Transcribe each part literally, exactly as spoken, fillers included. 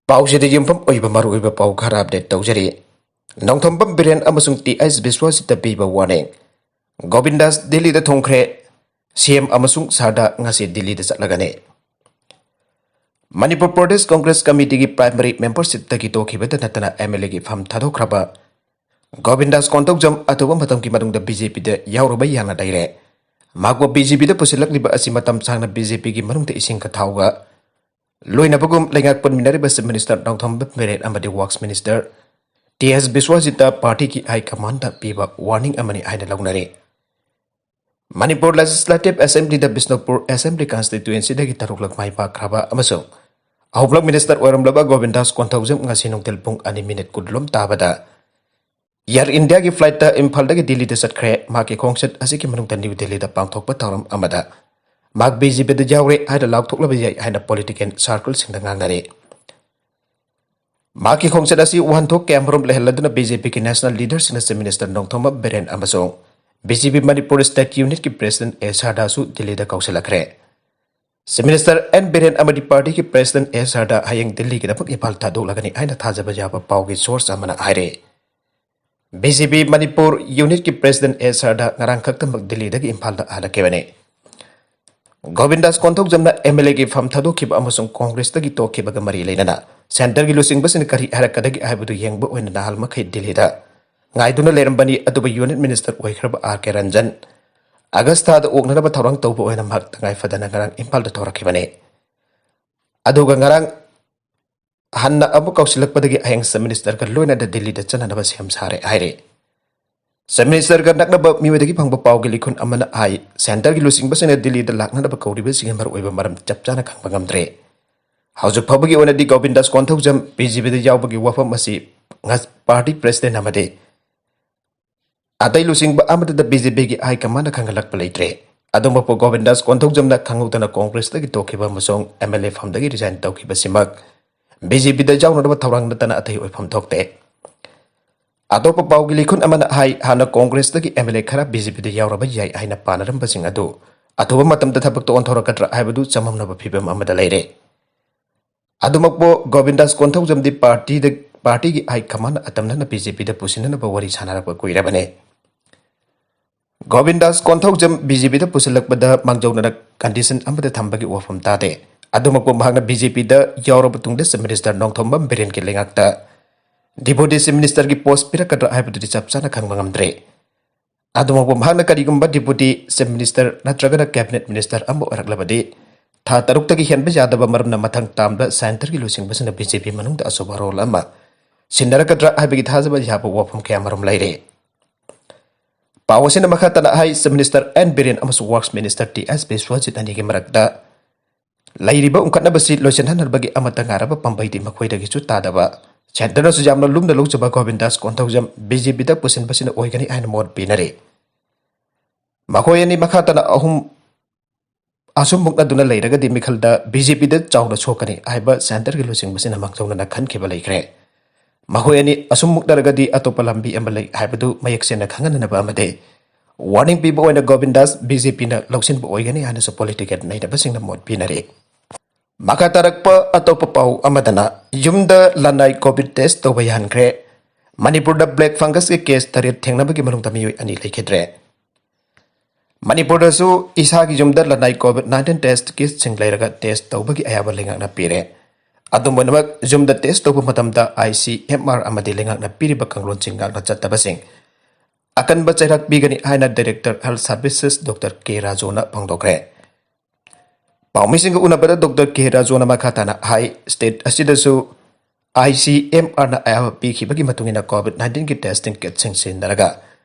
ꯄꯥꯎꯁꯤꯗ ꯌꯨꯝꯐꯝ ꯑꯣꯏꯕ ꯃꯔꯨꯑꯣꯏꯕ ꯄꯥꯎ ꯈꯔ ꯑꯞꯗꯦꯠ ꯇꯧꯖꯔꯤ꯫ ꯅꯣꯡꯊꯣꯝꯕꯝ ꯕꯤꯔꯦꯟ ꯑꯃꯁꯨꯡ ꯇꯤ ꯑꯩꯆ ꯕꯤꯁ꯭ꯋꯥꯖꯤꯠꯇ ꯄꯤꯕ ꯋꯥꯔꯅꯤꯡ꯫ ꯒꯣꯕꯤꯟꯗꯥꯁ ꯗꯤꯜꯂꯤꯗ ꯊꯨꯡꯈ꯭ꯔꯦ꯫ ꯁꯤ ꯑꯦꯝ ꯑꯃꯁꯨꯡ ꯁꯥꯔꯗꯥ ꯉꯁꯤ ꯗꯤꯜꯂꯤꯗ ꯆꯠꯂꯒꯅꯤ꯫ ꯃꯅꯤꯄꯨꯔ ꯄ꯭ꯔꯗꯦꯁ ꯀꯣꯡꯒ꯭ꯔꯦꯁ ꯀꯃꯤꯇꯤꯒꯤ ꯄ꯭ꯔꯥꯏꯃꯔꯤ ꯃꯦꯝꯕꯔꯁꯤꯞꯇꯒꯤ ꯇꯣꯛꯈꯤꯕꯇ ꯅꯠꯇꯅ ꯑꯦꯝ ꯑꯦꯜ ꯑꯦꯒꯤ ꯐꯝ ꯊꯥꯗꯣꯛꯈ꯭ꯔꯕ ꯒꯣꯕꯤꯟꯗꯥꯁ ꯀꯣꯟꯊꯧꯖꯝ ꯑꯊꯨꯕ ꯃꯇꯝꯒꯤ ꯃꯅꯨꯡꯗ ꯕꯤ ꯖꯦ ꯄꯤꯗ ꯌꯥꯎꯔꯨꯕ ꯌꯥꯅ ꯂꯩꯔꯦ꯫ ꯃꯍꯥꯛꯄꯨ ꯕꯤ ꯖꯦ ꯄꯤꯗ ꯄꯨꯁꯤꯜꯂꯛꯂꯤꯕ ꯑꯁꯤ ꯃꯇꯝ ꯁꯥꯡꯅ ꯕꯤ ꯖꯦ ꯄꯤꯒꯤ ꯃꯅꯨꯡꯗ ꯏꯁꯤꯡꯒ ꯊꯥꯎꯒ ꯂꯣꯏꯅꯕꯒꯨꯝ ꯂꯩꯉꯥꯛ ꯄꯨꯟꯃꯤꯟꯅꯔꯤꯕ ꯆꯤꯐ ꯃꯤꯅꯤꯁꯇꯔ ꯅꯣꯡꯊꯣꯝꯕꯝ ꯕꯤꯔꯦꯟ ꯑꯃꯗꯤ ꯋꯥꯔꯛꯁ ꯃꯤꯅꯤꯁꯇꯔ ꯇꯤ ꯑꯩꯆ ꯕꯤꯁ꯭ꯋꯥꯖꯤꯠꯇ ꯄꯥꯔꯇꯤꯒꯤ ꯍꯥꯏ ꯀꯃꯥꯟꯗ ꯄꯤꯕ ꯋꯥꯔꯅꯤꯡ ꯑꯃꯅꯤ ꯍꯥꯏꯅ ꯂꯧꯅꯔꯤ꯫ ꯃꯅꯤꯄꯨꯔ ꯂꯦꯖꯤꯁꯂꯦꯇꯤꯚ ꯑꯦꯁꯦꯝꯕ꯭ꯂꯤꯗ ꯕꯤꯁꯅꯨꯄꯨꯔ ꯑꯦꯁꯦꯝꯕ꯭ꯂꯤ ꯀꯟꯁꯇꯤꯇ꯭ꯋꯦꯟꯁꯤꯗꯒꯤ ꯇꯔꯨꯛꯂꯛ ꯃꯥꯏ ꯄꯥꯛꯈ꯭ꯔꯕ ꯑꯃꯁꯨꯡ ꯑꯍꯨꯝꯂꯛ ꯃꯤꯅꯤꯁꯇꯔ ꯑꯣꯏꯔꯝꯂꯕ ꯒꯣꯕꯤꯟꯗꯥꯁ ꯀꯣꯟꯊꯧꯖꯝ ꯉꯁꯤ ꯅꯨꯡꯊꯤꯜ ꯄꯨꯡ ꯑꯅꯤ ꯃꯤꯅꯤꯠ ꯀꯨꯟꯂꯣꯝ ꯇꯥꯕꯗ ꯏꯌꯥꯔ ꯏꯟꯗꯤꯌꯥꯒꯤ ꯐ꯭ꯂꯥꯏꯠꯇ ꯏꯝꯐꯥꯜꯗꯒꯤ ꯗꯤꯜꯂꯤꯗ ꯆꯠꯈ꯭ꯔꯦ꯫ ꯃꯍꯥꯛꯀꯤ ꯈꯣꯡꯆꯠ ꯑꯁꯤꯒꯤ ꯃꯅꯨꯡꯗ ꯅ꯭ꯌꯨ ꯗꯤꯜꯂꯤꯗ ꯄꯥꯡꯊꯣꯛꯄ ꯊꯧꯔꯝ ꯑꯃꯗ ꯃꯍꯥꯛ ꯕꯤ ꯖꯦ ꯄꯤꯗ ꯌꯥꯎꯔꯦ ꯍꯥꯏꯅ ꯂꯥꯎꯊꯣꯛꯂꯕ ꯌꯥꯏ ꯍꯥꯏꯅ ꯄꯣꯂꯤꯇꯤꯀꯦꯜ ꯁꯥꯔꯀꯜꯁꯤꯡꯗ ꯉꯥꯡꯅꯔꯤ꯫ ꯃꯍꯥꯛꯀꯤ ꯈꯣꯡꯆꯠ ꯑꯁꯤ ꯋꯥꯍꯟꯊꯣꯛ ꯀꯌꯥꯃꯔꯨꯝ ꯂꯩꯍꯜꯂꯗꯨꯅ ꯕꯤ ꯖꯦ ꯄꯤꯒꯤ ꯅꯦꯁꯅꯦꯜ ꯂꯤꯗꯔꯁꯤꯡꯅ ꯆꯤꯐ ꯃꯤꯅꯤꯁꯇꯔ ꯅꯣꯡꯊꯣꯝꯕꯝ ꯕꯤꯔꯦꯟ ꯑꯃꯁꯨꯡ B J P Manipur state ꯌꯨꯅꯤꯠꯀꯤ ꯄ꯭ꯔꯦꯁꯤꯗꯦꯟꯠ ꯑꯦ ꯁꯥꯔꯗꯥꯁꯨ ꯗꯤꯜꯂꯤꯗ ꯀꯧꯁꯤꯜꯂꯛꯈ꯭ꯔꯦ꯫ ꯆꯤꯐ ꯃꯤꯅꯤꯁꯇꯔ ꯑꯦꯟ ꯕꯤꯔꯦꯟ ꯑꯃꯗꯤ ꯄꯥꯔꯇꯤꯒꯤ ꯄ꯭ꯔꯦꯁꯤꯗꯦꯟꯠ ꯑꯦ ꯁꯥꯔꯗꯥ ꯍꯌꯦꯡ ꯗꯤꯜꯂꯤꯒꯤꯗꯃꯛ ꯏꯝꯐꯥꯜ ꯊꯥꯗꯣꯛꯂꯒꯅꯤ ꯍꯥꯏꯅ ꯊꯥꯖꯕ ꯌꯥꯕ ꯄꯥꯎꯒꯤ ꯁꯣꯔꯁ ꯑꯃꯅ ꯍꯥꯏꯔꯦ꯫ B J P Manipur ꯌꯨꯅꯤꯠꯀꯤ president ꯑꯦ ꯁꯥꯔꯗꯥ ꯉꯔꯥꯡ ꯈꯛꯇꯃꯛ ꯗꯤꯜꯂꯤꯗꯒꯤ ꯏꯝꯐꯥꯜꯗ ꯍꯜꯂꯛꯈꯤꯕꯅꯤ꯫ ꯒꯣꯕꯤꯟꯗꯥꯁ ꯀꯣꯟꯊꯧꯖꯝꯅ ꯑꯦꯝ ꯑꯦꯜ ꯑꯦꯒꯤ ꯐꯝ ꯊꯥꯗꯣꯛꯈꯤꯕ ꯑꯃꯁꯨꯡ ꯀꯣꯡꯒ꯭ꯔꯦꯁꯇꯒꯤ ꯇꯣꯛꯈꯤꯕꯒ ꯃꯔꯤ ꯂꯩꯅꯅ ꯁꯦꯟꯇꯔꯒꯤ ꯂꯨꯆꯤꯡꯕꯁꯤꯡꯅ ꯀꯔꯤ ꯍꯥꯏꯔꯛꯀꯗꯒꯦ ꯍꯥꯏꯕꯗꯨ ꯌꯦꯡꯕ ꯑꯣꯏꯅ ꯅꯍꯥꯜ ꯃꯈꯩ ꯗꯤꯜꯂꯤꯗ ꯉꯥꯏꯗꯨꯅ ꯂꯩꯔꯝꯕꯅꯤ꯫ ꯑꯗꯨꯕꯨ ꯌꯨꯅꯤꯠ ꯃꯤꯅꯤꯁꯇꯔ ꯑꯣꯏꯈ꯭ꯔꯕ ꯑꯥꯔ ꯀꯦ ꯔꯟꯖꯟ ꯑꯥꯒꯁ ꯊꯥꯗ ꯑꯣꯛꯅꯅꯕ ꯊꯧꯔꯥꯡ ꯇꯧꯕ ꯑꯣꯏꯅ ꯃꯍꯥꯛ ꯇꯉꯥꯏ ꯐꯗꯅ ꯉꯔꯥꯡ ꯏꯝꯐꯥꯜꯗ ꯊꯣꯔꯛꯈꯤꯕꯅꯤ꯫ ꯑꯗꯨꯒ ꯉꯔꯥꯡ ꯍꯟꯅ ꯑꯃꯨꯛ ꯀꯧꯁꯤꯜꯂꯛꯄꯗꯒꯤ ꯍꯌꯦꯡ ꯆꯤꯐ ꯃꯤꯅꯤꯁꯇꯔꯒ ꯂꯣꯏꯅꯅ ꯗꯤꯜꯂꯤꯗ ꯆꯠꯅꯅꯕ ꯁꯦꯝ ꯁꯥꯔꯦ ꯍꯥꯏꯔꯤ꯫ ꯆꯤꯐ ꯃꯤꯅꯤꯁꯇꯔꯒ ꯅꯛꯅꯕ ꯃꯤꯑꯣꯏꯗꯒꯤ ꯐꯪꯕ ꯄꯥꯎꯒꯤ ꯂꯤꯈꯨꯟ ꯑꯃꯅ ꯍꯥꯏ, ꯁꯦꯟꯇꯔꯒꯤ ꯂꯨꯆꯤꯡꯕꯁꯤꯡꯅ ꯗꯤꯜꯂꯤꯗ ꯂꯥꯛꯅꯅꯕ ꯀꯧꯔꯤꯕꯁꯤꯒꯤ ꯃꯔꯨꯑꯣꯏꯕ ꯃꯔꯝ ꯆꯞ ꯆꯥꯅ ꯈꯪꯕ ꯉꯝꯗ꯭ꯔꯦ꯫ ꯍꯧꯖꯤꯛ ꯐꯥꯎꯕꯒꯤ ꯑꯣꯏꯅꯗꯤ ꯒꯣꯕꯤꯟꯗꯥꯁ ꯀꯣꯟꯊꯧꯖꯝ ꯕꯤ ꯖꯦ ꯄꯤꯗ ꯌꯥꯎꯕꯒꯤ ꯋꯥꯐꯝ ꯑꯁꯤ ꯉ-, ꯄꯥꯔꯇꯤ ꯄ꯭ꯔꯦꯁꯤꯗꯦꯟꯠ ꯑꯃꯗꯤ ꯑꯇꯩ ꯂꯨꯆꯤꯡꯕ ꯑꯃꯠꯇꯗ ꯕꯤ ꯖꯦ ꯄꯤꯒꯤ ꯍꯥꯏ ꯀꯃꯥꯟꯗꯅ ꯈꯪꯍꯜꯂꯛꯄ ꯂꯩꯇ꯭ꯔꯦ꯫ ꯑꯗꯨꯃꯛꯄꯨ ꯒꯣꯕꯤꯟꯗꯥꯁ ꯀꯣꯟꯊꯧꯖꯝꯅ ꯈꯪꯍꯧꯗꯅ ꯀꯣꯡꯒ꯭ꯔꯦꯁꯇꯒꯤ ꯇꯣꯛꯈꯤꯕ ꯑꯃꯁꯨꯡ ꯑꯦꯝ ꯑꯦꯜ ꯑꯦ ꯐꯝꯗꯒꯤ ꯔꯤꯖꯥꯏꯟ ꯇꯧꯈꯤꯕꯁꯤꯃꯛ ꯕꯤ ꯖꯦ ꯄꯤꯗ ꯌꯥꯎꯅꯅꯕ ꯊꯧꯔꯥꯡ ꯅꯠꯇꯅ ꯑꯇꯩ ꯑꯣꯏꯐꯝ ꯊꯣꯛꯇꯦ꯫ ꯑꯇꯣꯞꯄ ꯄꯥꯎꯒꯤ ꯂꯤꯈꯨꯟ ꯑꯃꯅ ꯍꯥꯏ, ꯍꯥꯟꯅ ꯀꯣꯡꯒ꯭ꯔꯦꯁꯇꯒꯤ ꯑꯦꯝ ꯑꯦꯜ ꯑꯦ ꯈꯔ ꯕꯤ ꯖꯦ ꯄꯤꯗ ꯌꯥꯎꯔꯕ ꯌꯥꯏ ꯍꯥꯏꯅ ꯄꯥꯅꯔꯝꯕꯁꯤꯡ ꯑꯗꯨ ꯑꯊꯨꯕ ꯃꯇꯝꯗ ꯊꯕꯛꯇ ꯑꯣꯟꯊꯣꯔꯛꯀꯗ꯭ꯔꯥ ꯍꯥꯏꯕꯗꯨ ꯆꯃꯝꯅꯕ ꯐꯤꯚꯝ ꯑꯃꯗ ꯂꯩꯔꯦ꯫ ꯑꯗꯨꯃꯛꯄꯨ ꯒꯣꯕꯤꯟꯗꯥꯁ ꯀꯣꯟꯊꯧꯖꯝꯗꯤ ꯄꯥꯔꯇꯤꯗ, ꯄꯥꯔꯇꯤꯒꯤ ꯍꯥꯏ ꯀꯃꯥꯟ ꯑꯇꯝꯅꯅ ꯕꯤ ꯖꯦ ꯄꯤꯗ ꯄꯨꯁꯤꯟꯅꯅꯕ ꯋꯥꯔꯤ ꯁꯥꯟꯅꯔꯛꯄ ꯀꯨꯏꯔꯕꯅꯤ꯫ ꯒꯣꯕꯤꯟꯗꯥꯁ ꯀꯣꯟꯊꯧꯖꯝ ꯕꯤ ꯖꯦ ꯄꯤꯗ ꯄꯨꯁꯤꯜꯂꯛꯄꯗ ꯃꯥꯡꯖꯧꯅꯅ ꯀꯟꯗꯤꯁꯟ ꯑꯃꯗ ꯊꯝꯕꯒꯤ ꯋꯥꯐꯝ ꯇꯥꯗꯦ꯫ ꯑꯗꯨꯃꯛꯄꯨ ꯃꯍꯥꯛꯅ ꯕꯤ ꯖꯦ ꯄꯤꯗ ꯌꯥꯎꯔꯕ ꯇꯨꯡꯗ ꯆꯤꯐ ꯃꯤꯅꯤꯁꯇꯔ ꯅꯣꯡꯊꯣꯝꯕꯝ ꯕꯤꯔꯦꯟꯒꯤ ꯂꯩꯉꯥꯛꯇ ꯗꯤꯄꯨꯇꯤ ꯆꯤꯐ ꯃꯤꯅꯤꯁꯇꯔꯒꯤ ꯄꯣꯁ ꯄꯤꯔꯛꯀꯗ꯭ꯔꯥ ꯍꯥꯏꯕꯗꯨꯗꯤ ꯆꯞ ꯆꯥꯅ ꯈꯪꯕ ꯉꯝꯗ꯭ꯔꯦ꯫ ꯑꯗꯨꯃꯛꯄꯨ ꯃꯍꯥꯛꯅ ꯀꯔꯤꯒꯨꯝꯕ ꯗꯤꯄꯨꯇꯤ ꯆꯤꯐ ꯃꯤꯅꯤꯁꯇꯔ ꯅꯠꯇ꯭ꯔꯒꯅ ꯀꯦꯕꯤꯅꯦꯠ ꯃꯤꯅꯤꯁꯇꯔ ꯑꯃ ꯑꯣꯏꯔꯛꯂꯕꯗꯤ ꯊꯥ ꯇꯔꯨꯛꯇꯒꯤ ꯍꯦꯟꯕ ꯌꯥꯗꯕ ꯃꯔꯝꯅ ꯃꯊꯪ ꯇꯥꯝꯗ ꯁꯦꯟꯇꯔꯒꯤ ꯂꯨꯆꯤꯡꯕꯁꯤꯡꯅ ꯕꯤ ꯖꯦ ꯄꯤ ꯃꯅꯨꯡꯗ ꯑꯆꯧꯕ ꯔꯣꯜ ꯑꯃ ꯁꯤꯟꯅꯔꯛꯀꯗ꯭ꯔꯥ ꯍꯥꯏꯕꯒꯤ ꯊꯥꯖꯕ ꯌꯥꯕ ꯋꯥꯐꯝ ꯀꯌꯥ ꯃꯔꯨꯝ ꯂꯩꯔꯤ꯫ ꯄꯥꯎ ꯑꯁꯤꯅ ꯃꯈꯥ ꯇꯥꯅ ꯍꯥꯏ, ꯆꯤꯐ ꯃꯤꯅꯤꯁꯇꯔ ꯑꯦꯟ ꯕꯤꯔꯦꯟ ꯑꯃꯁꯨꯡ ꯋꯥꯔꯛꯁ ꯃꯤꯅꯤꯁꯇꯔ ꯇꯤ ꯑꯦꯁ ꯕꯤꯁ꯭ꯋꯖꯤꯠ ꯑꯅꯤꯒꯤ ꯃꯔꯛꯇ ꯂꯩꯔꯤꯕ ꯎꯪꯈꯠꯅꯕꯁꯤ ꯂꯣꯏꯁꯤꯟꯍꯟꯅꯕꯒꯤ ꯑꯃꯠꯇ ꯉꯥꯏꯔꯕ ꯄꯥꯝꯕꯩꯗꯤ ꯃꯈꯣꯏꯗꯒꯤꯁꯨ ꯇꯥꯗꯕ, ꯁꯦꯟꯇꯔꯅꯁꯨ ꯌꯥꯝꯅ ꯂꯨꯝꯅ ꯂꯧꯖꯕ ꯒꯣꯕꯤꯟꯗꯥꯁ ꯀꯣꯟꯊꯧꯖꯝ ꯕꯤ ꯖꯦ ꯄꯤꯗ ꯄꯨꯁꯤꯟꯕꯁꯤꯅ ꯑꯣꯏꯒꯅꯤ ꯍꯥꯏꯅ ꯃꯣꯠ ꯄꯤꯅꯔꯤ꯫ ꯃꯈꯣꯏ ꯑꯅꯤ ꯃꯈꯥ ꯇꯥꯅ ꯑꯍꯨꯝ ꯑꯁꯨꯝ ꯃꯨꯛꯅꯗꯨꯅ ꯂꯩꯔꯒꯗꯤ ꯃꯤꯈꯜꯗ ꯕꯤ ꯖꯦ ꯄꯤꯗ ꯆꯥꯎꯅ ꯁꯣꯛꯀꯅꯤ ꯍꯥꯏꯕ ꯁꯦꯟꯇꯔꯒꯤ ꯂꯨꯆꯤꯡꯕꯁꯤꯅ ꯃꯥꯡꯖꯧꯅꯅ ꯈꯟꯈꯤꯕ ꯂꯩꯈ꯭ꯔꯦ꯫ ꯃꯈꯣꯏ ꯑꯅꯤ ꯑꯁꯨꯝ ꯃꯨꯛꯅꯔꯒꯗꯤ ꯑꯇꯣꯞꯄ ꯂꯝꯕꯤ ꯑꯃ ꯂꯩ ꯍꯥꯏꯕꯗꯨ ꯃꯌꯦꯛ ꯁꯦꯡꯅ ꯈꯪꯍꯟꯅꯅꯕ ꯑꯃꯗꯤ ꯋꯥꯔꯅꯤꯡ ꯄꯤꯕ ꯑꯣꯏꯅ ꯒꯣꯕꯤꯟꯗꯥꯁ ꯕꯤ ꯖꯦ ꯄꯤꯅ ꯂꯧꯁꯤꯟꯕ ꯑꯣꯏꯒꯅꯤ ꯍꯥꯏꯅꯁꯨ ꯄꯣꯂꯤꯇꯤꯀꯦꯜ ꯅꯩꯅꯕꯁꯤꯡꯅ ꯃꯣꯠ ꯄꯤꯅꯔꯤ꯫ ꯃꯈꯥ ꯇꯥꯔꯛꯄ ꯑꯇꯣꯞꯄ ꯄꯥꯎ ꯑꯃꯗꯅ ꯌꯨꯝꯗ ꯂꯅꯥꯏ ꯀꯣꯚꯤꯗ ꯇꯦꯁ ꯇꯧꯕ ꯌꯥꯍꯟꯈ꯭ꯔꯦ꯫ ꯃꯅꯤꯄꯨꯔꯗ ꯕ꯭ꯂꯦꯛ ꯐꯪꯒꯁꯀꯤ ꯀꯦꯁ ꯇꯔꯦꯠ ꯊꯦꯡꯅꯕꯒꯤ ꯃꯅꯨꯡꯗ ꯃꯤꯑꯣꯏ ꯑꯅꯤ ꯂꯩꯈꯤꯗ꯭ꯔꯦ꯫ ꯃꯅꯤꯄꯨꯔꯗꯁꯨ ꯏꯁꯥꯒꯤ ꯌꯨꯝꯗ ꯂꯅꯥꯏ ꯀꯣꯚꯤꯗ ꯅꯥꯏꯟꯇꯤꯟ ꯇꯦꯁ ꯀꯤꯠꯁꯤꯡ ꯂꯩꯔꯒ ꯇꯦꯁ ꯇꯧꯕꯒꯤ ꯑꯌꯥꯕ ꯂꯩꯉꯥꯛꯅ ꯄꯤꯔꯦ꯫ ꯑꯗꯨꯝ ꯑꯣꯏꯅꯃꯛ, ꯌꯨꯝꯗ ꯇꯦꯁ ꯇꯧꯕ ꯃꯇꯝꯗ ꯑꯥꯏ ꯁꯤ ꯑꯦꯝ ꯑꯥꯔ ꯑꯃꯗꯤ ꯂꯩꯉꯥꯛꯅ ꯄꯤꯔꯤꯕ ꯀꯥꯡꯂꯣꯟꯁꯤꯡ ꯉꯥꯛꯅ ꯆꯠꯇꯕꯁꯤꯡ ꯑꯀꯟꯕ ꯆꯩꯔꯥꯛ ꯄꯤꯒꯅꯤ ꯍꯥꯏꯅ ꯗꯥꯏꯔꯦꯛꯇꯔ ꯍꯦꯜꯊ ꯁꯔꯚꯤꯁꯦꯁ ꯗꯣꯛꯇꯔ ꯀꯦ ꯔꯥꯖꯨꯅ ꯐꯣꯡꯗꯣꯛꯈ꯭ꯔꯦ꯫ ꯄꯥꯎꯃꯤꯁꯤꯡꯒ ꯎꯅꯕꯗ ꯗꯣꯛꯇꯔ ꯀꯦ ꯔꯥꯖꯨꯅ ꯃꯈꯥ ꯇꯥꯅ ꯍꯥꯏ, ꯁ꯭ꯇꯦꯠ ꯑꯁꯤꯗꯁꯨ ꯑꯥꯏ ꯁꯤ ꯑꯦꯝ ꯑꯥꯔꯅ ꯑꯌꯥꯕ ꯄꯤꯈꯤꯕꯒꯤ ꯃꯇꯨꯡ ꯏꯟꯅ ꯀꯣꯚꯤꯗ ꯅꯥꯏꯟꯇꯤꯟꯒꯤ ꯇꯦꯁꯇꯤꯡ ꯀꯤꯠꯁꯤꯡ ꯁꯤꯖꯤꯟꯅꯔꯒ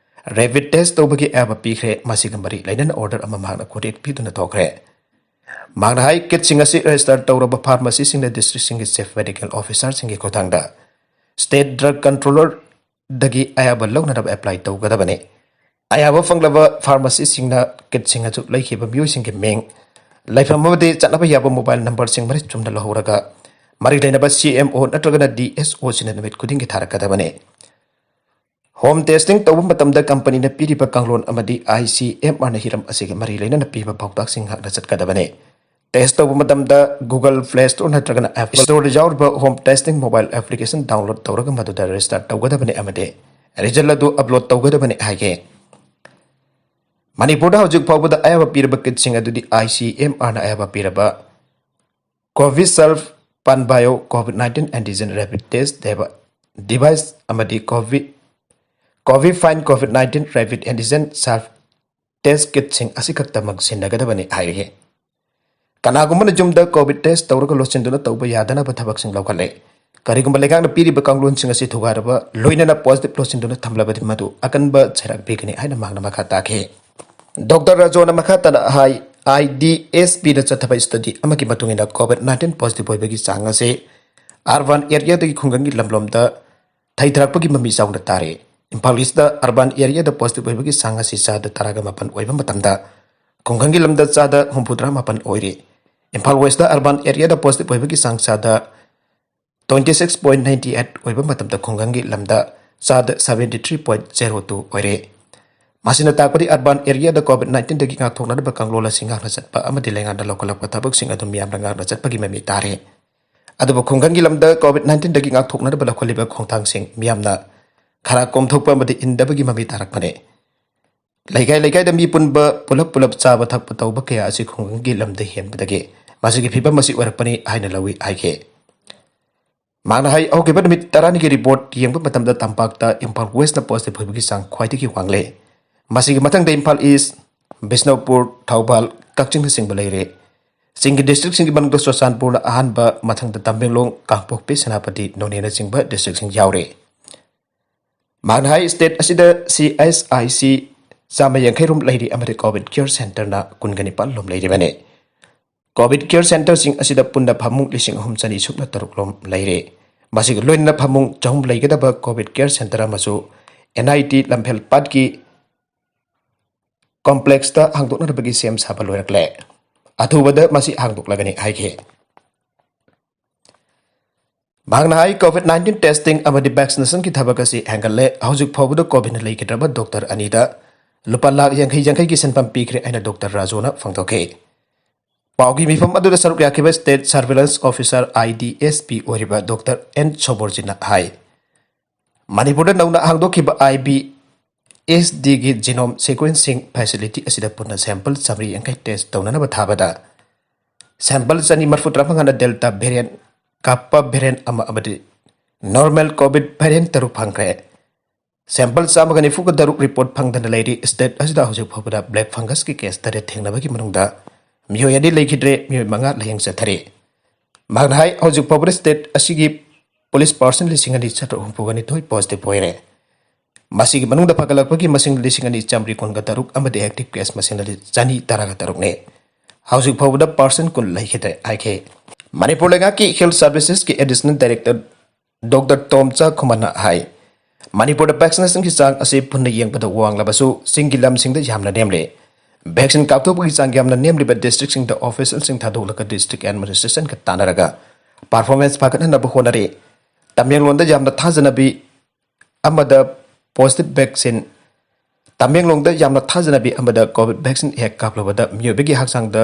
ꯔꯦꯄꯤꯗ ꯇꯦꯁ ꯇꯧꯕꯒꯤ ꯑꯌꯥꯕ ꯄꯤꯈ꯭ꯔꯦ꯫ ꯃꯁꯤꯒ ꯃꯔꯤ ꯂꯩꯅꯅ ꯑꯣꯔꯗꯔ ꯑꯃ ꯃꯍꯥꯛꯅ ꯈꯨꯗꯦꯛ ꯄꯤꯗꯨꯅ ꯊꯣꯛꯈ꯭ꯔꯦ꯫ ꯃꯍꯥꯛꯅ ꯍꯥꯏ, ꯀꯤꯠꯁꯤꯡ ꯑꯁꯤ ꯔꯦꯖꯤꯁꯇꯔ ꯇꯧꯔꯕ ꯐꯥꯔꯃꯥꯁꯤꯁꯤꯡꯅ ꯗꯤꯁꯇ꯭ꯔꯤꯛꯁꯤꯡꯒꯤ ꯆꯤꯐ ꯃꯦꯗꯤꯀꯦꯜ ꯑꯣꯐꯤꯁꯔꯁꯤꯡꯒꯤ ꯈꯨꯠꯊꯥꯡꯗ ꯁ꯭ꯇꯦꯠ ꯗ꯭ꯔꯒ ꯀꯟꯇ꯭ꯔꯣꯂꯔꯗꯒꯤ ꯑꯌꯥꯕ ꯂꯧꯅꯅꯕ ꯑꯦꯄ꯭ꯂꯥꯏ ꯇꯧꯒꯗꯕꯅꯤ꯫ ꯑꯌꯥꯕ ꯐꯪꯂꯕ ꯐꯥꯔꯃꯥꯁꯤꯁꯤꯡꯅ ꯀꯤꯠꯁꯤꯡ ꯑꯗꯨ ꯂꯩꯈꯤꯕ ꯃꯤꯑꯣꯏꯁꯤꯡꯒꯤ ꯃꯤꯡ, ꯂꯩꯐꯝ ꯑꯃꯗꯤ ꯆꯠꯅꯕ ꯌꯥꯕ ꯃꯣꯕꯥꯏꯜ ꯅꯝꯕꯔꯁꯤꯡ ꯃꯔꯤꯛ ꯆꯨꯝꯅ ꯂꯧꯍꯧꯔꯒ ꯃꯔꯤ ꯂꯩꯅꯕ ꯁꯤ ꯑꯦꯝ ꯑꯣ ꯅꯠꯇ꯭ꯔꯒꯅ ꯗꯤ ꯑꯦꯁ ꯑꯣꯁꯤꯡꯅ ꯅꯨꯃꯤꯠ ꯈꯨꯗꯤꯡꯒꯤ ꯊꯥꯔꯛꯀꯗꯕꯅꯤ꯫ ꯍꯣꯝ ꯇꯦꯁꯇꯤꯡ ꯇꯧꯕ ꯃꯇꯝꯗ ꯀꯝꯄꯅꯤꯅ ꯄꯤꯔꯤꯕ ꯀꯥꯡꯂꯣꯟ ꯑꯃꯗꯤ ꯑꯥꯏ ꯁꯤ ꯑꯦꯝ ꯑꯥꯔꯅ ꯍꯤꯔꯝ ꯑꯁꯤꯒ ꯃꯔꯤ ꯂꯩꯅꯅ ꯄꯤꯕ ꯄꯥꯎꯇꯥꯛꯁꯤꯡ ꯉꯥꯛꯅ ꯆꯠꯀꯗꯕꯅꯤ꯫ Test ꯇꯧꯕ ꯃꯇꯝꯗ Google Play Store ꯅꯠꯇ꯭ꯔꯒꯅ App Store ꯗ ꯌꯥꯎꯔꯤꯕ Home Testing Mobile Application download ꯇꯧꯔꯒ ꯃꯗꯨꯗ register ꯇꯧꯒꯗꯕꯅꯤ ꯑꯃꯗꯤ result ꯑꯗꯨ upload ꯇꯧꯒꯗꯕꯅꯤ ꯍꯥꯏꯈꯤ꯫ ꯃꯅꯤꯄꯨꯔꯗ ꯍꯧꯖꯤꯛ ꯐꯥꯎꯕꯗ ꯑꯌꯥꯕ ꯄꯤꯔꯕ kitꯁꯤꯡ ꯑꯗꯨꯗꯤ I C M R ꯅ ꯑꯌꯥꯕ ꯄꯤꯔꯕ Covishield PanBio COVID nineteen antigen rapid test ꯗꯦꯕ device ꯑꯃꯗꯤ Covi Covifine COVID nineteen rapid antigen self test kitꯁꯤꯡ ꯑꯁꯤꯈꯛꯇꯃꯛ ꯁꯤꯖꯤꯟꯅꯒꯗꯕꯅꯤ ꯍꯥꯏꯔꯤ꯫ ꯀꯅꯥꯒꯨꯝꯕꯅ ꯌꯨꯝꯗ COVID test ꯇꯧꯔꯒ ꯂꯣꯠꯁꯤꯟꯗꯨꯅ ꯇꯧꯕ ꯌꯥꯗꯅꯕ ꯊꯕꯛꯁꯤꯡ ꯂꯧꯈꯠꯂꯦ꯫ ꯀꯔꯤꯒꯨꯝꯕ ꯂꯩꯉꯥꯛꯅ ꯄꯤꯔꯤꯕ ꯀꯥꯡꯂꯣꯟꯁꯤꯡ ꯑꯁꯤ ꯊꯨꯒꯥꯏꯔꯕ ꯂꯣꯏꯅꯅ positive ꯂꯣꯠꯁꯤꯟꯗꯨꯅ ꯊꯝꯂꯕꯗꯤ ꯃꯗꯨ ꯑꯀꯟꯕ ꯆꯩꯔꯥꯛ ꯄꯤꯒꯅꯤ ꯍꯥꯏꯅ ꯃꯍꯥꯛꯅ ꯃꯈꯥ ꯇꯥꯈꯤ꯫ ꯗꯣꯛꯇꯔ ꯔꯥꯖꯣꯅ ꯃꯈꯥ ꯇꯥꯅ ꯍꯥꯏ, I D S P ꯗ ꯆꯠꯊꯕ study ꯑꯃꯒꯤ ꯃꯇꯨꯡ ꯏꯟꯅ COVID nineteen positive ꯑꯣꯏꯕꯒꯤ ꯆꯥꯡ ꯑꯁꯤ urban area ꯗꯒꯤ ꯈꯨꯡꯒꯪꯒꯤ ꯂꯝꯂꯣꯝꯗ ꯊꯩꯊꯔꯛꯄꯒꯤ ꯃꯃꯤ ꯆꯥꯎꯅ ꯇꯥꯔꯦ꯫ ꯏꯝꯐꯥꯜ East ꯇ urban area ꯗ positive ꯑꯣꯏꯕꯒꯤ ꯆꯥꯡ ꯑꯁꯤ ꯆꯥꯗ ꯇꯔꯥꯒ ꯃꯥꯄꯟ ꯑꯣꯏꯕ ꯃꯇꯝꯗ, ꯈꯨꯡꯒꯪꯒꯤ ꯂꯝꯗ ꯆꯥꯗ ꯍꯨꯝꯐꯨꯇꯔꯥ ꯃꯥꯄꯟ ꯑꯣꯏꯔꯤ꯫ ꯏꯝꯐꯥꯜ West ꯇ urban area ꯗ positive ꯑꯣꯏꯕꯒꯤ ꯆꯥꯡ ꯆꯥꯗ twenty six point ninety eight ꯑꯣꯏꯕ ꯃꯇꯝꯗ, ꯈꯨꯡꯒꯪꯒꯤ ꯂꯝꯗ ꯆꯥꯗ seventy three point zero two ꯑꯣꯏꯔꯦ꯫ ꯃꯁꯤꯅ ꯇꯥꯛꯄꯗꯤ urban area ꯗ COVID nineteen ꯗꯒꯤ ꯉꯥꯛꯊꯣꯛꯅꯅꯕ ꯀꯥꯡꯂꯣꯟ ꯑꯁꯤ ꯉꯥꯛꯅ ꯆꯠꯄ ꯑꯃꯗꯤ ꯂꯩꯉꯥꯛꯅ ꯂꯧꯈꯠꯂꯛꯄ ꯊꯕꯛꯁꯤꯡ ꯑꯗꯨ ꯃꯤꯌꯥꯝꯅ ꯉꯥꯛꯅ ꯆꯠꯄꯒꯤ ꯃꯃꯤ ꯇꯥꯔꯦ꯫ ꯑꯗꯨꯕꯨ ꯈꯨꯡꯒꯪꯒꯤ ꯂꯝꯗ COVID nineteen ꯗꯒꯤ ꯉꯥꯛꯊꯣꯛꯅꯅꯕ ꯂꯧꯈꯠꯂꯤꯕ ꯈꯣꯡꯊꯥꯡꯁꯤꯡ ꯃꯤꯌꯥꯝꯅ ꯈꯔ ꯀꯣꯝꯊꯣꯛꯄ ꯑꯃꯗꯤ ꯏꯟꯗꯕꯒꯤ ꯃꯃꯤ ꯇꯥꯔꯛꯄꯅꯤ꯫ ꯂꯩꯀꯥꯏ ꯂꯩꯀꯥꯏꯗ ꯃꯤ ꯄꯨꯟꯕ, ꯄꯨꯂꯞ ꯄꯨꯂꯞ ꯆꯥꯕ ꯊꯛꯄ ꯇꯧꯕ ꯀꯌꯥ ꯑꯁꯤ ꯈꯨꯡꯒꯪꯒꯤ ꯂꯝꯗ ꯍꯦꯟꯕꯗꯒꯤ ꯃꯁꯤꯒꯤ ꯐꯤꯕꯝ ꯑꯁꯤ ꯑꯣꯏꯔꯛꯄꯅꯤ ꯍꯥꯏꯅ ꯂꯧꯏ ꯍꯥꯏꯈꯤ꯫ ꯃꯍꯥꯛꯅ ꯍꯥꯏ, ꯍꯧꯈꯤꯕ ꯅꯨꯃꯤꯠ ꯇꯔꯥꯅꯤꯒꯤ report ꯌꯦꯡꯕ ꯃꯇꯝꯗ ꯇꯝꯄꯥꯛꯇ ꯏꯝꯐꯥꯜ West ꯅ positive ꯑꯣꯏꯕꯒꯤ ꯆꯥꯡ ꯈ꯭ꯋꯥꯏꯗꯒꯤ ꯋꯥꯡꯂꯦ꯫ ꯃꯁꯤꯒꯤ ꯃꯊꯪꯗ ꯏꯝꯐꯥꯜ East, ꯕꯤꯁꯅꯨꯄꯨꯔ, ꯊꯧꯕꯥꯜ, ꯀꯛꯆꯤꯡꯅꯆꯤꯡꯕ ꯂꯩꯔꯦ꯫ ꯆꯤꯡꯒꯤ district ꯁꯤꯡꯒꯤ ꯃꯅꯨꯡꯗ ꯆꯨꯔꯆꯥꯟꯄꯨꯔꯅ ꯑꯍꯥꯟꯕ, ꯃꯊꯪꯗ ꯇꯃꯦꯡꯂꯣꯡ, ꯀꯥꯡꯄꯣꯛꯄꯤ, ꯁꯦꯅꯥꯄꯇꯤ, ꯅꯣꯅꯦꯅꯆꯤꯡꯕ district ꯁꯤꯡ ꯌꯥꯎꯔꯦ꯫ ꯃꯍꯥꯛꯅ ꯍꯥꯏ, state ꯑꯁꯤꯗ C H I C ꯆꯥꯝꯃ ꯌꯥꯡꯈꯩ ꯔꯣꯝ ꯂꯩꯔꯤ ꯑꯃꯗꯤ COVID care centre ꯅ ꯀꯨꯟꯒ ꯅꯤꯄꯥꯜ ꯂꯣꯝ ꯂꯩꯔꯤꯕꯅꯤ꯫ COVID care centre ꯁꯤꯡ ꯑꯁꯤꯗ ꯄꯨꯟꯅ ꯐꯃꯨꯡ ꯂꯤꯁꯤꯡ ꯑꯍꯨꯝ ꯆꯅꯤ ꯁꯨꯞꯅ ꯇꯔꯨꯛ ꯂꯣꯝ ꯂꯩꯔꯦ꯫ ꯃꯁꯤꯒ ꯂꯣꯏꯅꯅ ꯐꯃꯨꯡ ꯆꯍꯨꯝ ꯂꯩꯒꯗꯕ COVID care centre ꯑꯃꯁꯨ N I T ꯂꯝꯐꯦꯜ ꯄꯥꯠꯀꯤ complex ꯇ ꯍꯥꯡꯗꯣꯛꯅꯅꯕꯒꯤ ꯁꯦꯝ ꯁꯥꯕ ꯂꯣꯏꯔꯛꯂꯦ꯫ ꯑꯊꯨꯕꯗ ꯃꯁꯤ ꯍꯥꯡꯗꯣꯛꯂꯒꯅꯤ ꯍꯥꯏꯈꯤ꯫ ꯃꯍꯥꯛꯅ ꯍꯥꯏ, COVID nineteen testing ꯑꯃꯗꯤ vaccination ꯒꯤ ꯊꯕꯛ ꯑꯁꯤ ꯍꯦꯟꯒꯠꯂꯦ꯫ ꯍꯧꯖꯤꯛ ꯐꯥꯎꯕꯗ COVID ꯅ ꯂꯩꯈꯤꯗ꯭ꯔꯕ doctor ꯑꯅꯤꯗ ꯂꯨꯄꯥ ꯂꯥꯈ ꯌꯥꯡꯈꯩ ꯌꯥꯡꯈꯩꯒꯤ ꯁꯦꯟꯐꯝ ꯄꯤꯈ꯭ꯔꯦ ꯍꯥꯏꯅ doctor ꯔꯥꯖꯨꯅ ꯐꯣꯡꯗꯣꯛꯈꯤ꯫ ꯄꯥꯎꯒꯤ ꯃꯤꯐꯝ ꯑꯗꯨꯗ ꯁꯔꯨꯛ ꯌꯥꯈꯤꯕ State Surveillance Officer, I D S P, ꯑꯣꯏꯔꯤꯕ ꯗꯣꯛꯇꯔ ꯑꯦꯟ ꯁꯣꯕꯣꯔꯖꯤꯅ ꯍꯥꯏ, ꯃꯅꯤꯄꯨꯔꯗ ꯅꯧꯅ ꯍꯥꯡꯗꯣꯛꯈꯤꯕ I B S D ꯒꯤ genome sequencing facility ꯑꯁꯤꯗ ꯄꯨꯟꯅ sample ꯆꯥꯃꯔꯤ ꯌꯥꯡꯈꯩ test ꯇꯧꯅꯅꯕ ꯊꯥꯕꯗ, sample ꯆꯅꯤ ꯃꯔꯤꯐꯨ ꯇꯔꯥꯃꯉꯥꯅ Delta variant ꯀꯥꯞꯄ variant ꯑꯃ ꯑꯃꯗꯤ normal COVID variant ꯇꯔꯨꯛ ꯐꯪꯈ꯭ꯔꯦ꯫ Sample ꯆꯥꯝꯃꯒ ꯅꯤꯐꯨꯒ ꯇꯔꯨꯛ report ꯐꯪꯗꯅ ꯂꯩꯔꯤ꯫ State ꯑꯁꯤꯗ ꯍꯧꯖꯤꯛ ꯐꯥꯎꯕꯗ black fungus ꯀꯤ case ꯇꯔꯦꯠ ꯊꯦꯡꯅꯕꯒꯤ ꯃꯅꯨꯡꯗ ꯃꯤꯑꯣꯏ ꯑꯅꯤ ꯂꯩꯈꯤꯗ꯭ꯔꯦ, ꯃꯤꯑꯣꯏ ꯃꯉꯥ ꯂꯥꯌꯦꯡ ꯆꯠꯊꯔꯤ꯫ ꯃꯍꯥꯛꯅ ꯍꯥꯏ, ꯍꯧꯖꯤꯛ ꯐꯥꯎꯕꯗ state ꯑꯁꯤꯒꯤ police person ꯂꯤꯁꯤꯡ ꯑꯅꯤ ꯆꯥꯇ꯭ꯔꯨꯛ ꯍꯨꯝꯐꯨꯒ ꯅꯤꯊꯣꯏ positive ꯑꯣꯏꯔꯦ꯫ ꯃꯁꯤꯒꯤ ꯃꯅꯨꯡꯗ ꯐꯒꯠꯂꯛꯄꯒꯤ ꯃꯁꯤꯡ ꯂꯤꯁꯤꯡ ꯑꯅꯤ ꯆꯥꯃꯔꯤ ꯀꯨꯟꯒ ꯇꯔꯨꯛ ꯑꯃꯗꯤ active case ꯃꯁꯤꯡꯅ ꯆꯅꯤ ꯇꯔꯥꯒ ꯇꯔꯨꯛꯅꯤ꯫ ꯍꯧꯖꯤꯛ ꯐꯥꯎꯕꯗ person ꯀꯨꯟ ꯂꯩꯈꯤꯗ꯭ꯔꯦ ꯍꯥꯏꯈꯤ꯫ ꯃꯅꯤꯄꯨꯔ ꯂꯩꯉꯥꯛꯀꯤ Health Services ꯀꯤ Additional Director ꯗꯣꯛꯇꯔ ꯇꯣꯝꯆꯥ ꯈꯨꯃꯟꯅ ꯍꯥꯏ, ꯃꯅꯤꯄꯨꯔꯗ vaccination ꯒꯤ ꯆꯥꯡ ꯑꯁꯤ ꯄꯨꯟꯅ ꯌꯦꯡꯕꯗ ꯋꯥꯡꯂꯕꯁꯨ ꯆꯤꯡꯒꯤ ꯂꯝꯁꯤꯡꯗ ꯌꯥꯝꯅ ꯅꯦꯝꯂꯤ꯫ Vaccine ꯀꯥꯞꯊꯣꯛꯄꯒꯤ ꯆꯥꯡ ꯌꯥꯝꯅ ꯅꯦꯝꯂꯤꯕ district ꯁꯤꯡꯗ official ꯁꯤꯡ ꯊꯥꯗꯣꯛꯂꯒ district administration ꯒ ꯇꯥꯟꯅꯔꯒ performance ꯐꯒꯠꯍꯟꯅꯕ ꯍꯣꯠꯅꯔꯤ꯫ ꯇꯃꯦꯡꯂꯣꯡꯗ ꯌꯥꯝꯅ ꯊꯥꯖꯅꯕꯤ ꯑꯃꯗ positive vaccine, ꯇꯃꯦꯡꯂꯣꯡꯗ ꯌꯥꯝꯅ ꯊꯥꯖꯅꯕꯤ ꯑꯃꯗ COVID vaccine ꯍꯦꯛ ꯀꯥꯞꯂꯨꯕꯗ ꯃꯤꯑꯣꯏꯕꯒꯤ ꯍꯛꯆꯥꯡꯗ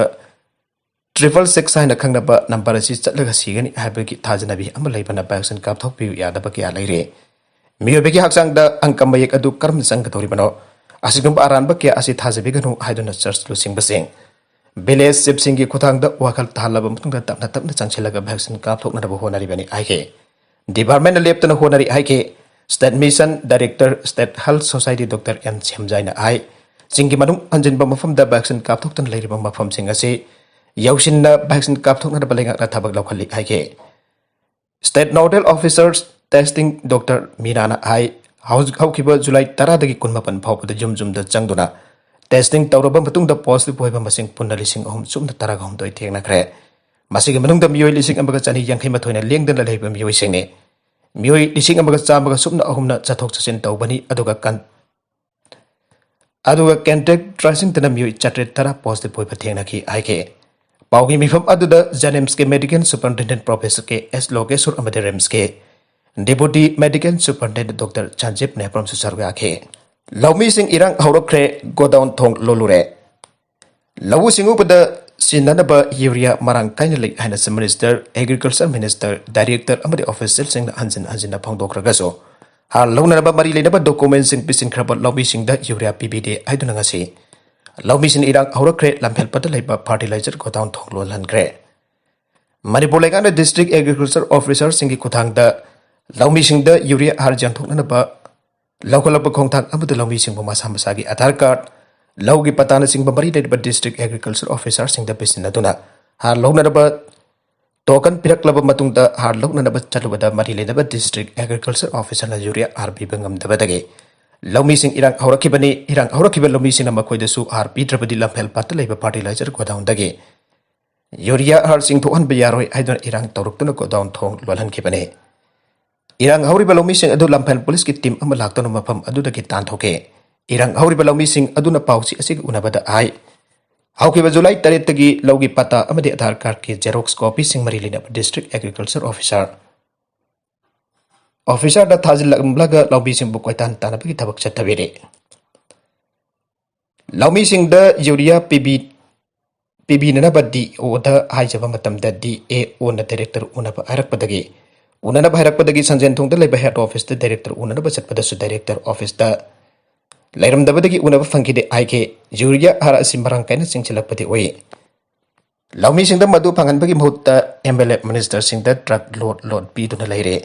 triple six ꯍꯥꯏꯅ ꯈꯪꯅꯕ number ꯑꯁꯤ ꯆꯠꯂꯒ ꯁꯤꯒꯅꯤ ꯍꯥꯏꯕꯒꯤ ꯊꯥꯖꯅꯕꯤ ꯑꯃ ꯂꯩꯕꯅ vaccine ꯀꯥꯞꯊꯣꯛꯄꯤꯌꯨ ꯌꯥꯗꯕ ꯀꯌꯥ ꯂꯩꯔꯦ꯫ ꯃꯤꯑꯣꯏꯕꯒꯤ ꯍꯛꯆꯥꯡꯗ ꯑꯪꯀ ꯃꯌꯦꯛ ꯑꯗꯨ ꯀꯔꯝꯅ ꯆꯪꯒꯗꯧꯔꯤꯕꯅꯣ? ꯑꯁꯤꯒꯨꯝꯕ ꯑꯔꯥꯟꯕ ꯀꯌꯥ ꯑꯁꯤ ꯊꯥꯖꯕꯤꯒꯅꯨ ꯍꯥꯏꯗꯨꯅ church ꯂꯨꯆꯤꯡꯕꯁꯤꯡ, village chief ꯁꯤꯡꯒꯤ ꯈꯨꯠꯊꯥꯡꯗ ꯋꯥꯈꯜ ꯇꯥꯍꯜꯂꯕ ꯃꯇꯨꯡꯗ ꯇꯞꯅ ꯇꯞꯅ ꯆꯪꯁꯤꯜꯂꯒ vaccine ꯀꯥꯞꯊꯣꯛꯅꯅꯕ ꯍꯣꯠꯅꯔꯤꯕꯅꯤ ꯍꯥꯏꯈꯤ꯫ Department ꯅ ꯂꯦꯞꯇꯅ ꯍꯣꯠꯅꯔꯤ ꯍꯥꯏꯈꯤ꯫ State Mission Director, State Health Society doctor N ꯁꯦꯝꯖꯥꯏꯅ ꯍꯥꯏ, ꯆꯤꯡꯒꯤ ꯃꯅꯨꯡ ꯍꯟꯖꯤꯟꯕ ꯃꯐꯝꯗ vaccine ꯀꯥꯞꯊꯣꯛꯇꯅ ꯂꯩꯔꯤꯕ ꯃꯐꯝꯁꯤꯡ ꯑꯁꯤ ꯌꯧꯁꯤꯟꯅ vaccine ꯀꯥꯞꯊꯣꯛꯅꯅꯕ ꯂꯩꯉꯥꯛꯅ ꯊꯕꯛ ꯂꯧꯈꯠꯂꯤ ꯍꯥꯏꯈꯤ꯫ State Nodal Officer Testing doctor ꯃꯤꯅꯥꯅ ꯍꯥꯏ, ꯍꯧꯖꯤꯛ ꯍꯧꯈꯤꯕ ꯖꯨꯂꯥꯏ ꯇꯔꯥꯗꯒꯤ ꯀꯨꯟꯃꯥꯄꯟ ꯐꯥꯎꯕꯗ ꯌꯨꯝ ꯌꯨꯝꯗ ꯆꯪꯗꯨꯅ testing ꯇꯧꯔꯕ ꯃꯇꯨꯡꯗ positive ꯑꯣꯏꯕ ꯃꯁꯤꯡ ꯄꯨꯟꯅ ꯂꯤꯁꯤꯡ ꯑꯍꯨꯝ ꯁꯨꯞꯅ ꯇꯔꯥꯒ ꯍꯨꯝꯗꯣꯏ ꯊꯦꯡꯅꯈ꯭ꯔꯦ꯫ ꯃꯁꯤꯒꯤ ꯃꯅꯨꯡꯗ ꯃꯤꯑꯣꯏ ꯂꯤꯁꯤꯡ ꯑꯃꯒ ꯆꯅꯤ ꯌꯥꯡꯈꯩ ꯃꯥꯊꯣꯏꯅ ꯂꯦꯡꯗꯅ ꯂꯩꯕ ꯃꯤꯑꯣꯏꯁꯤꯡꯅꯤ꯫ ꯃꯤꯑꯣꯏ ꯂꯤꯁꯤꯡ ꯑꯃꯒ ꯆꯥꯝꯃꯒ ꯁꯨꯞꯅ ꯑꯍꯨꯝꯅ ꯆꯠꯊꯣꯛ ꯆꯠꯁꯤꯟ ꯇꯧꯕꯅꯤ, ꯑꯗꯨꯒ ꯀꯟ-, ꯑꯗꯨꯒ contact tracing ꯇꯅ ꯃꯤꯑꯣꯏ ꯆꯥꯇ꯭ꯔꯦꯠ ꯇꯔꯥ positive ꯑꯣꯏꯕ ꯊꯦꯡꯅꯈꯤ ꯍꯥꯏꯈꯤ꯫ ꯄꯥꯎꯒꯤ ꯃꯤꯐꯝ ꯑꯗꯨꯗ JNIMS ꯀꯤ Medical Superintendent Professor ꯀꯦ ꯑꯦꯁ ꯂꯣꯀꯦꯁꯣꯔ ꯑꯃꯗꯤ RIMS ꯀꯤ Deputy Medical Superintendent ꯗꯣꯛꯇꯔ ꯁꯟꯖꯤꯞ ꯅꯦꯄ꯭ꯔꯝꯁꯨ ꯁꯔꯨꯛ ꯌꯥꯈꯤ꯫ ꯂꯧꯃꯤꯁꯤꯡ ꯏꯔꯥꯡ ꯍꯧꯔꯛꯈ꯭ꯔꯦ, godown ꯊꯣꯡ ꯂꯣꯜꯂꯨꯔꯦ꯫ ꯂꯧꯎ ꯁꯤꯡꯎꯕꯗ ꯁꯤꯟꯅꯅꯕ ꯌꯨꯔꯤꯌꯥ ꯃꯔꯥꯡ ꯀꯥꯏꯅ ꯂꯩ ꯍꯥꯏꯅ Chief Minister, Agriculture Minister, Director ꯑꯃꯗꯤ officialꯁꯤꯡꯅ ꯍꯟꯖꯤꯟ ꯍꯟꯖꯤꯟꯅ ꯐꯣꯡꯗꯣꯛꯈ꯭ꯔꯒꯁꯨ, ꯍꯥꯔ ꯂꯧꯅꯅꯕ ꯃꯔꯤ ꯂꯩꯅꯕ documentꯁꯤꯡ ꯄꯤꯁꯤꯟꯈ꯭ꯔꯕ ꯂꯧꯃꯤꯁꯤꯡꯗ ꯌꯨꯔꯤꯌꯥ ꯄꯤꯕꯤꯗꯦ ꯍꯥꯏꯗꯨꯅ ꯉꯁꯤ ꯂꯧꯃꯤꯁꯤꯡ ꯏꯔꯥꯡ ꯍꯧꯔꯛꯈ꯭ꯔꯦ꯫ ꯂꯝꯐꯦꯜꯄꯠꯇ ꯂꯩꯕ fertilizer godown ꯊꯣꯡ ꯂꯣꯜꯍꯟꯈ꯭ꯔꯦ꯫ ꯃꯅꯤꯄꯨꯔ ꯂꯩꯉꯥꯛꯅ District Agriculture Officerꯁꯤꯡꯒꯤ ꯈꯨꯠꯊꯥꯡꯗ ꯂꯧꯃꯤꯁꯤꯡꯗ ꯌꯨꯔꯤꯌꯥ ꯍꯥꯔ ꯌꯦꯟꯊꯣꯛꯅꯅꯕ ꯂꯧꯈꯠꯂꯛꯄ ꯈꯣꯡꯊꯥꯡ ꯑꯃꯗ ꯂꯧꯃꯤꯁꯤꯡꯕꯨ ꯃꯁꯥ ꯃꯁꯥꯒꯤ ꯑꯙꯥꯔ ꯀꯥꯔꯗ, ꯂꯧꯒꯤ ꯄꯇꯥꯅꯆꯤꯡꯕ ꯃꯔꯤ ꯂꯩꯅꯕ District Agriculture Officerꯁꯤꯡꯗ ꯄꯤꯁꯤꯟꯅꯗꯨꯅ ꯍꯥꯔ ꯂꯧꯅꯅꯕ token ꯄꯤꯔꯛꯂꯕ ꯃꯇꯨꯡꯗ ꯍꯥꯔ ꯂꯧꯅꯅꯕ ꯆꯠꯂꯨꯕꯗ ꯃꯔꯤ ꯂꯩꯅꯕ District Agriculture Officerꯅ ꯌꯨꯔꯤꯌꯥ ꯍꯥꯔ ꯄꯤꯕ ꯉꯝꯗꯕꯗꯒꯤ ꯂꯧꯃꯤꯁꯤꯡ ꯏꯔꯥꯡ ꯍꯧꯔꯛꯈꯤꯕꯅꯤ꯫ ꯏꯔꯥꯡ ꯍꯧꯔꯛꯈꯤꯕ ꯂꯧꯃꯤꯁꯤꯡꯅ ꯃꯈꯣꯏꯗꯁꯨ ꯍꯥꯔ ꯄꯤꯗ꯭ꯔꯕꯗꯤ ꯂꯝꯐꯦꯜꯄꯥꯠꯇ ꯂꯩꯕ fertilizer godownꯗꯒꯤ ꯌꯨꯔꯤꯌꯥ ꯍꯥꯔ ꯆꯤꯡꯊꯣꯛꯍꯟꯕ ꯌꯥꯔꯣꯏ ꯍꯥꯏꯗꯨꯅ ꯏꯔꯥꯡ ꯇꯧꯔꯛꯇꯨꯅ godown ꯊꯣꯡ ꯂꯣꯜꯍꯟꯈꯤꯕꯅꯤ꯫ ꯏꯔꯥꯡ ꯍꯧꯔꯤꯕ ꯂꯧꯃꯤꯁꯤꯡ ꯑꯗꯨ ꯂꯝꯐꯦꯜ ꯄꯨꯂꯤꯁꯀꯤ team ꯑꯃ ꯂꯥꯛꯇꯨꯅ ꯃꯐꯝ ꯑꯗꯨꯗꯒꯤ ꯇꯥꯟꯊꯣꯛꯈꯤ꯫ ꯏꯔꯥꯡ ꯍꯧꯔꯤꯕ ꯂꯧꯃꯤꯁꯤꯡ ꯑꯗꯨꯅ ꯄꯥꯎꯆꯦ ꯑꯁꯤꯒ ꯎꯅꯕꯗ ꯍꯥꯏ, ꯍꯧꯈꯤꯕ ꯖꯨꯂꯥꯏ ꯇꯔꯦꯠꯇꯒꯤ ꯂꯧꯒꯤ ꯄꯇꯥ ꯑꯃꯗꯤ ꯑꯙꯥꯔ ꯀꯥꯔꯗꯀꯤ xerox copyꯁꯤꯡ ꯃꯔꯤ ꯂꯩꯅꯕ District Agriculture Officer, Officerꯗ ꯊꯥꯖꯤꯜꯂꯝꯂꯒ ꯂꯧꯃꯤꯁꯤꯡꯕꯨ ꯀꯣꯏꯇꯥꯟ ꯇꯥꯟꯅꯕꯒꯤ ꯊꯕꯛ ꯆꯠꯊꯕꯤꯔꯤ꯫ ꯂꯧꯃꯤꯁꯤꯡꯗ ꯌꯨꯔꯤꯌꯥ ꯄꯤꯕꯤ-, ꯄꯤꯕꯤꯅꯅꯕ DOꯗ ꯍꯥꯏꯖꯕ ꯃꯇꯝꯗ DAOꯅ director ꯎꯅꯕ ꯍꯥꯏꯔꯛꯄꯗꯒꯤ, ꯎꯅꯅꯕ ꯍꯥꯏꯔꯛꯄꯗꯒꯤ ꯁꯟꯖꯦꯟꯊꯣꯡꯗ ꯂꯩꯕ head officeꯇ director ꯎꯅꯅꯕ ꯆꯠꯄꯗꯁꯨ director officeꯇ ꯂꯩꯔꯝꯗꯕꯗꯒꯤ ꯎꯅꯕ ꯐꯪꯈꯤꯗꯦ ꯍꯥꯏꯈꯤ꯫ ꯌꯨꯔꯤꯌꯥ ꯍꯥꯔ ꯑꯁꯤ ꯃꯔꯥꯡ ꯀꯥꯏꯅ ꯆꯤꯡꯁꯤꯜꯂꯛꯄꯗꯤ ꯎꯏ꯫ ꯂꯧꯃꯤꯁꯤꯡꯗ ꯃꯗꯨ ꯐꯪꯍꯟꯕꯒꯤ ꯃꯍꯨꯠꯇ MLA ministerꯁꯤꯡꯗ truck load load ꯄꯤꯗꯨꯅ ꯂꯩꯔꯦ꯫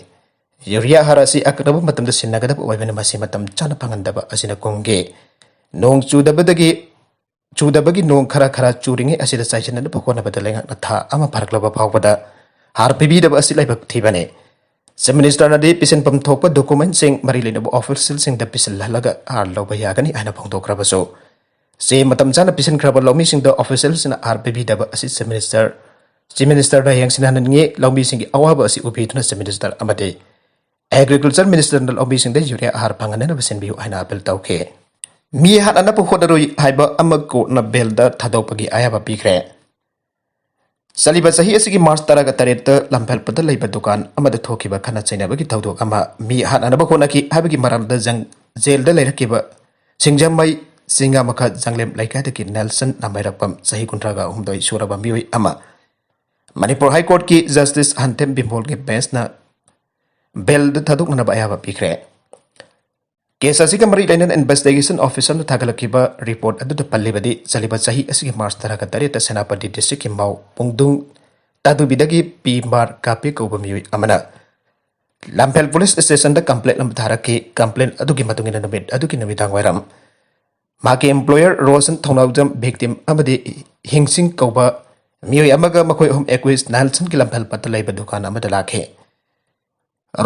ꯌꯨꯔꯤꯌꯥ ꯍꯥꯔ ꯑꯁꯤ ꯑꯀꯛꯅꯕ ꯃꯇꯝꯗ ꯁꯤꯟꯅꯒꯗꯕ ꯑꯣꯏꯕꯅ ꯃꯁꯤ ꯃꯇꯝ ꯆꯥꯅ ꯐꯪꯍꯟꯗꯕ ꯑꯁꯤꯅ ꯀꯨꯝꯒꯤ ꯅꯣꯡ ꯆꯨꯗꯕꯗꯒꯤ, ꯆꯨꯗꯕꯒꯤ ꯅꯣꯡ ꯈꯔ ꯈꯔ ꯆꯨꯔꯤꯉꯩ ꯑꯁꯤꯗ ꯆꯥꯏꯁꯤꯟꯅꯅꯕ ꯍꯣꯠꯅꯕꯗ ꯂꯩꯉꯥꯛꯅ ꯊꯥ ꯑꯃ ꯐꯥꯔꯛꯂꯕ ꯐꯥꯎꯕꯗ ꯍꯥꯔ ꯄꯤꯕꯤꯗꯕ ꯑꯁꯤ ꯂꯥꯏꯕꯛ ꯊꯤꯕꯅꯤ꯫ Chief Ministerꯅꯗꯤ ꯄꯤꯁꯤꯟꯐꯝ ꯊꯣꯛꯄ documentꯁꯤꯡ ꯃꯔꯤ ꯂꯩꯅꯕ officialꯁꯤꯡꯗ ꯄꯤꯁꯤꯜꯍꯜꯂꯒ ꯍꯥꯔ ꯂꯧꯕ ꯌꯥꯒꯅꯤ ꯍꯥꯏꯅ ꯐꯣꯡꯗꯣꯛꯈ꯭ꯔꯕꯁꯨ, ꯆꯦ ꯃꯇꯝ ꯆꯥꯅ ꯄꯤꯁꯤꯟꯈ꯭ꯔꯕ ꯂꯧꯃꯤꯁꯤꯡꯗ officialꯁꯤꯡꯅ ꯍꯥꯔ ꯄꯤꯕꯤꯗꯕ ꯑꯁꯤ Chief Minister, Chief Ministerꯗ ꯌꯦꯡꯁꯤꯟꯍꯟꯅꯤꯡꯉꯤ꯫ ꯂꯧꯃꯤꯁꯤꯡꯒꯤ ꯑꯋꯥꯕ ꯑꯁꯤ ꯎꯕꯤꯗꯨꯅ Chief Minister ꯑꯃꯗꯤ Agriculture Ministerꯅ ꯂꯧꯃꯤꯁꯤꯡꯗ ꯌꯨꯔꯤꯌꯥ ꯍꯥꯔ ꯐꯪꯍꯟꯅꯅꯕ ꯁꯤꯟꯕꯤꯌꯨ ꯍꯥꯏꯅ appeal ꯇꯧꯈꯤ꯫ ꯃꯤ ꯍꯥꯠꯅꯅꯕ ꯍꯣꯠꯅꯔꯨꯏ ꯍꯥꯏꯕ ꯑꯃ courtꯅ bailꯗ ꯊꯥꯗꯣꯛꯄꯒꯤ ꯑꯌꯥꯕ ꯄꯤꯈ꯭ꯔꯦ꯫ ꯆꯠꯂꯤꯕ ꯆꯍꯤ ꯑꯁꯤꯒꯤ March ꯇꯔꯥꯒ ꯇꯔꯦꯠꯇ ꯂꯝꯐꯦꯜꯄꯗ ꯂꯩꯕ ꯗꯨꯀꯥꯟ ꯑꯃꯗ ꯊꯣꯛꯈꯤꯕ ꯈꯠꯅ ꯆꯩꯅꯕꯒꯤ ꯊꯧꯗꯣꯛ ꯑꯃ ꯃꯤ ꯍꯥꯠꯅꯅꯕ ꯍꯣꯠꯅꯈꯤ ꯍꯥꯏꯕꯒꯤ ꯃꯔꯝꯗ ꯖꯪ-, jailꯗ ꯂꯩꯔꯛꯈꯤꯕ ꯁꯤꯡꯖꯃꯩ ꯆꯤꯡꯉꯥꯃꯈꯥ ꯖꯪꯂꯦꯝ ꯂꯩꯀꯥꯏꯗꯒꯤ ꯅꯦꯜꯁꯟ ꯅꯥꯃꯩꯔꯛꯄꯝ, ꯆꯍꯤ ꯀꯨꯟꯊ꯭ꯔꯥꯒ ꯑꯍꯨꯝꯗꯣꯏ ꯁꯨꯔꯕ ꯃꯤꯑꯣꯏ ꯑꯃ ꯃꯅꯤꯄꯨꯔ ꯍꯥꯏ ꯀꯣꯔꯠꯀꯤ ꯖꯁꯇꯤꯁ ꯍꯟꯊꯦꯝ ꯕꯤꯃꯣꯜꯒꯤ ꯕꯦꯟꯁꯅ ꯕꯦꯜꯗ ꯊꯥꯗꯣꯛꯅꯅꯕ ꯑꯌꯥꯕ ꯄꯤꯈ꯭ꯔꯦ꯫ ꯀꯦꯁ ꯑꯁꯤꯒ ꯃꯔꯤ ꯂꯩꯅꯅ ꯏꯟꯚꯦꯁꯇꯤꯒꯦꯁꯟ ꯑꯣꯐꯤꯁꯔꯅ ꯊꯥꯒꯠꯂꯛꯈꯤꯕ ꯔꯤꯄꯣꯔꯠ ꯑꯗꯨꯗ ꯄꯜꯂꯤꯕꯗꯤ, ꯆꯠꯂꯤꯕ ꯆꯍꯤ ꯑꯁꯤꯒꯤ ꯃꯥꯔꯆ ꯇꯔꯥꯒ ꯇꯔꯦꯠꯇ ꯁꯦꯅꯥꯄꯇꯤ ꯗꯤꯁꯇ꯭ꯔꯤꯛꯀꯤ ꯃꯥꯎ ꯄꯨꯡꯗꯨꯡ ꯇꯥꯗꯨꯕꯤꯗꯒꯤ ꯄꯤ ꯃꯥꯔ ꯀꯥꯄꯦ ꯀꯧꯕ ꯃꯤꯑꯣꯏ ꯑꯃꯅ ꯂꯝꯐꯦꯜ ꯄꯨꯂꯤꯁ ꯁ꯭ꯇꯦꯁꯟꯗ ꯀꯝꯄ꯭ꯂꯦꯟ ꯑꯃ ꯊꯥꯔꯛꯈꯤ꯫ ꯀꯝꯄ꯭ꯂꯦꯟ ꯑꯗꯨꯒꯤ ꯃꯇꯨꯡ ꯏꯟꯅ ꯅꯨꯃꯤꯠ ꯑꯗꯨꯒꯤ ꯅꯨꯃꯤꯗꯥꯡ ꯋꯥꯏꯔꯝ ꯃꯍꯥꯛꯀꯤ ꯑꯦꯝꯄ꯭ꯂꯣꯌꯔ ꯔꯣꯁꯟ ꯊꯧꯅꯥꯎꯖꯝ, ꯚꯤꯛꯇꯤꯝ ꯑꯃꯗꯤ ꯍꯤꯡꯁꯤꯡ ꯀꯧꯕ ꯃꯤꯑꯣꯏ ꯑꯃꯒ ꯃꯈꯣꯏ ꯑꯍꯨꯝ ꯑꯦꯀ꯭ꯋꯤꯁ ꯅꯦꯜꯁꯟꯒꯤ ꯂꯝꯐꯦꯜ ꯄꯠꯇ ꯂꯩꯕ ꯗꯨꯀꯥꯟ ꯑꯃꯗ ꯂꯥꯛꯈꯤ꯫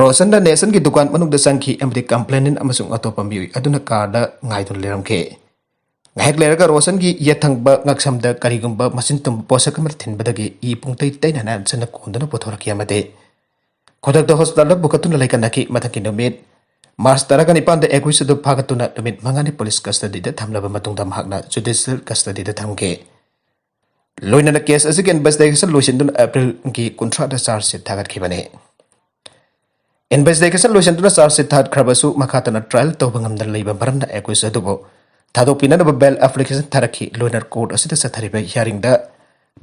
ꯔꯣꯁꯟꯅ ꯅꯦꯜꯁꯟꯒꯤ ꯗꯨꯀꯥꯟ ꯃꯅꯨꯡꯗ ꯆꯪꯈꯤ ꯑꯃꯗꯤ ꯀꯝꯄ꯭ꯂꯦꯅꯦꯟ ꯑꯃꯁꯨꯡ ꯑꯇꯣꯞꯄ ꯃꯤꯑꯣꯏ ꯑꯗꯨꯅ ꯀꯥꯔꯗ ꯉꯥꯏꯗꯨꯅ ꯂꯩꯔꯝꯈꯤ꯫ ꯉꯥꯏꯍꯥꯛ ꯂꯩꯔꯒ ꯔꯣꯁꯟꯒꯤ ꯌꯦꯠ ꯊꯪꯕ ꯉꯛꯁꯝꯗ ꯀꯔꯤꯒꯨꯝꯕ ꯃꯆꯤꯟ ꯇꯨꯝꯕ ꯄꯣꯠꯁꯛ ꯑꯃ ꯊꯤꯟꯕꯗꯒꯤ ꯏ ꯄꯨꯡꯇꯩ ꯇꯩꯅ ꯅꯦꯜꯁꯟꯅ ꯀꯣꯟꯗꯨꯅ ꯄꯨꯊꯣꯔꯛꯈꯤ ꯑꯃꯗꯤ ꯈꯨꯗꯛꯇ ꯍꯣꯁꯄꯤꯇꯥꯜꯗ ꯄꯨꯈꯠꯇꯨꯅ ꯂꯩꯈꯠꯅꯈꯤ꯫ ꯃꯊꯪꯒꯤ ꯅꯨꯃꯤꯠ ꯃꯥꯔꯆ ꯇꯔꯥꯒ ꯅꯤꯄꯥꯟꯗ ꯑꯦꯀ꯭ꯋꯤꯁ ꯑꯗꯨ ꯐꯥꯒꯠꯇꯨꯅ ꯅꯨꯃꯤꯠ ꯃꯉꯥꯅꯤ ꯄꯨꯂꯤꯁ ꯀꯁꯇꯗꯤꯗ ꯊꯝꯂꯕ ꯃꯇꯨꯡꯗ ꯃꯍꯥꯛꯅ ꯖꯨꯗꯤꯁꯤꯌꯦꯜ ꯀꯁꯇꯗꯤꯗ ꯊꯝꯈꯤ꯫ ꯂꯣꯏꯅꯅ ꯀꯦꯁ ꯑꯁꯤꯒꯤ ꯏꯟꯚꯦꯁꯇꯤꯒꯦꯁꯟ ꯂꯣꯏꯁꯤꯟꯗꯨꯅ ꯑꯦꯄ꯭ꯔꯤꯜꯒꯤ ꯀꯨꯟꯊ꯭ꯔꯥꯗ ꯆꯥꯔꯖ ꯁꯤꯠ ꯊꯥꯒꯠꯈꯤꯕꯅꯤ꯫ ꯏꯟꯚꯦꯁꯇꯤꯒꯦꯁꯟ ꯂꯣꯏꯁꯤꯟꯗꯨꯅ ꯆꯥꯔꯖ ꯁꯤꯠ ꯊꯥꯒꯠꯈ꯭ꯔꯕꯁꯨ ꯃꯈꯥ ꯇꯥꯅ ꯇ꯭ꯔꯥꯌꯦꯜ ꯇꯧꯕ ꯉꯝꯗꯅ ꯂꯩꯕ ꯃꯔꯝꯅ ꯑꯦꯀ꯭ꯋꯤꯁ ꯑꯗꯨꯕꯨ ꯊꯥꯗꯣꯛꯄꯤꯅꯅꯕ ꯕꯦꯜ ꯑꯦꯄ꯭ꯂꯤꯀꯦꯁꯟ ꯊꯥꯔꯛꯈꯤ꯫ ꯂꯣꯏꯅꯅ ꯀꯣꯔꯠ ꯑꯁꯤꯗ ꯆꯠꯊꯔꯤꯕ ꯍꯤꯌꯥꯔꯤꯡꯗ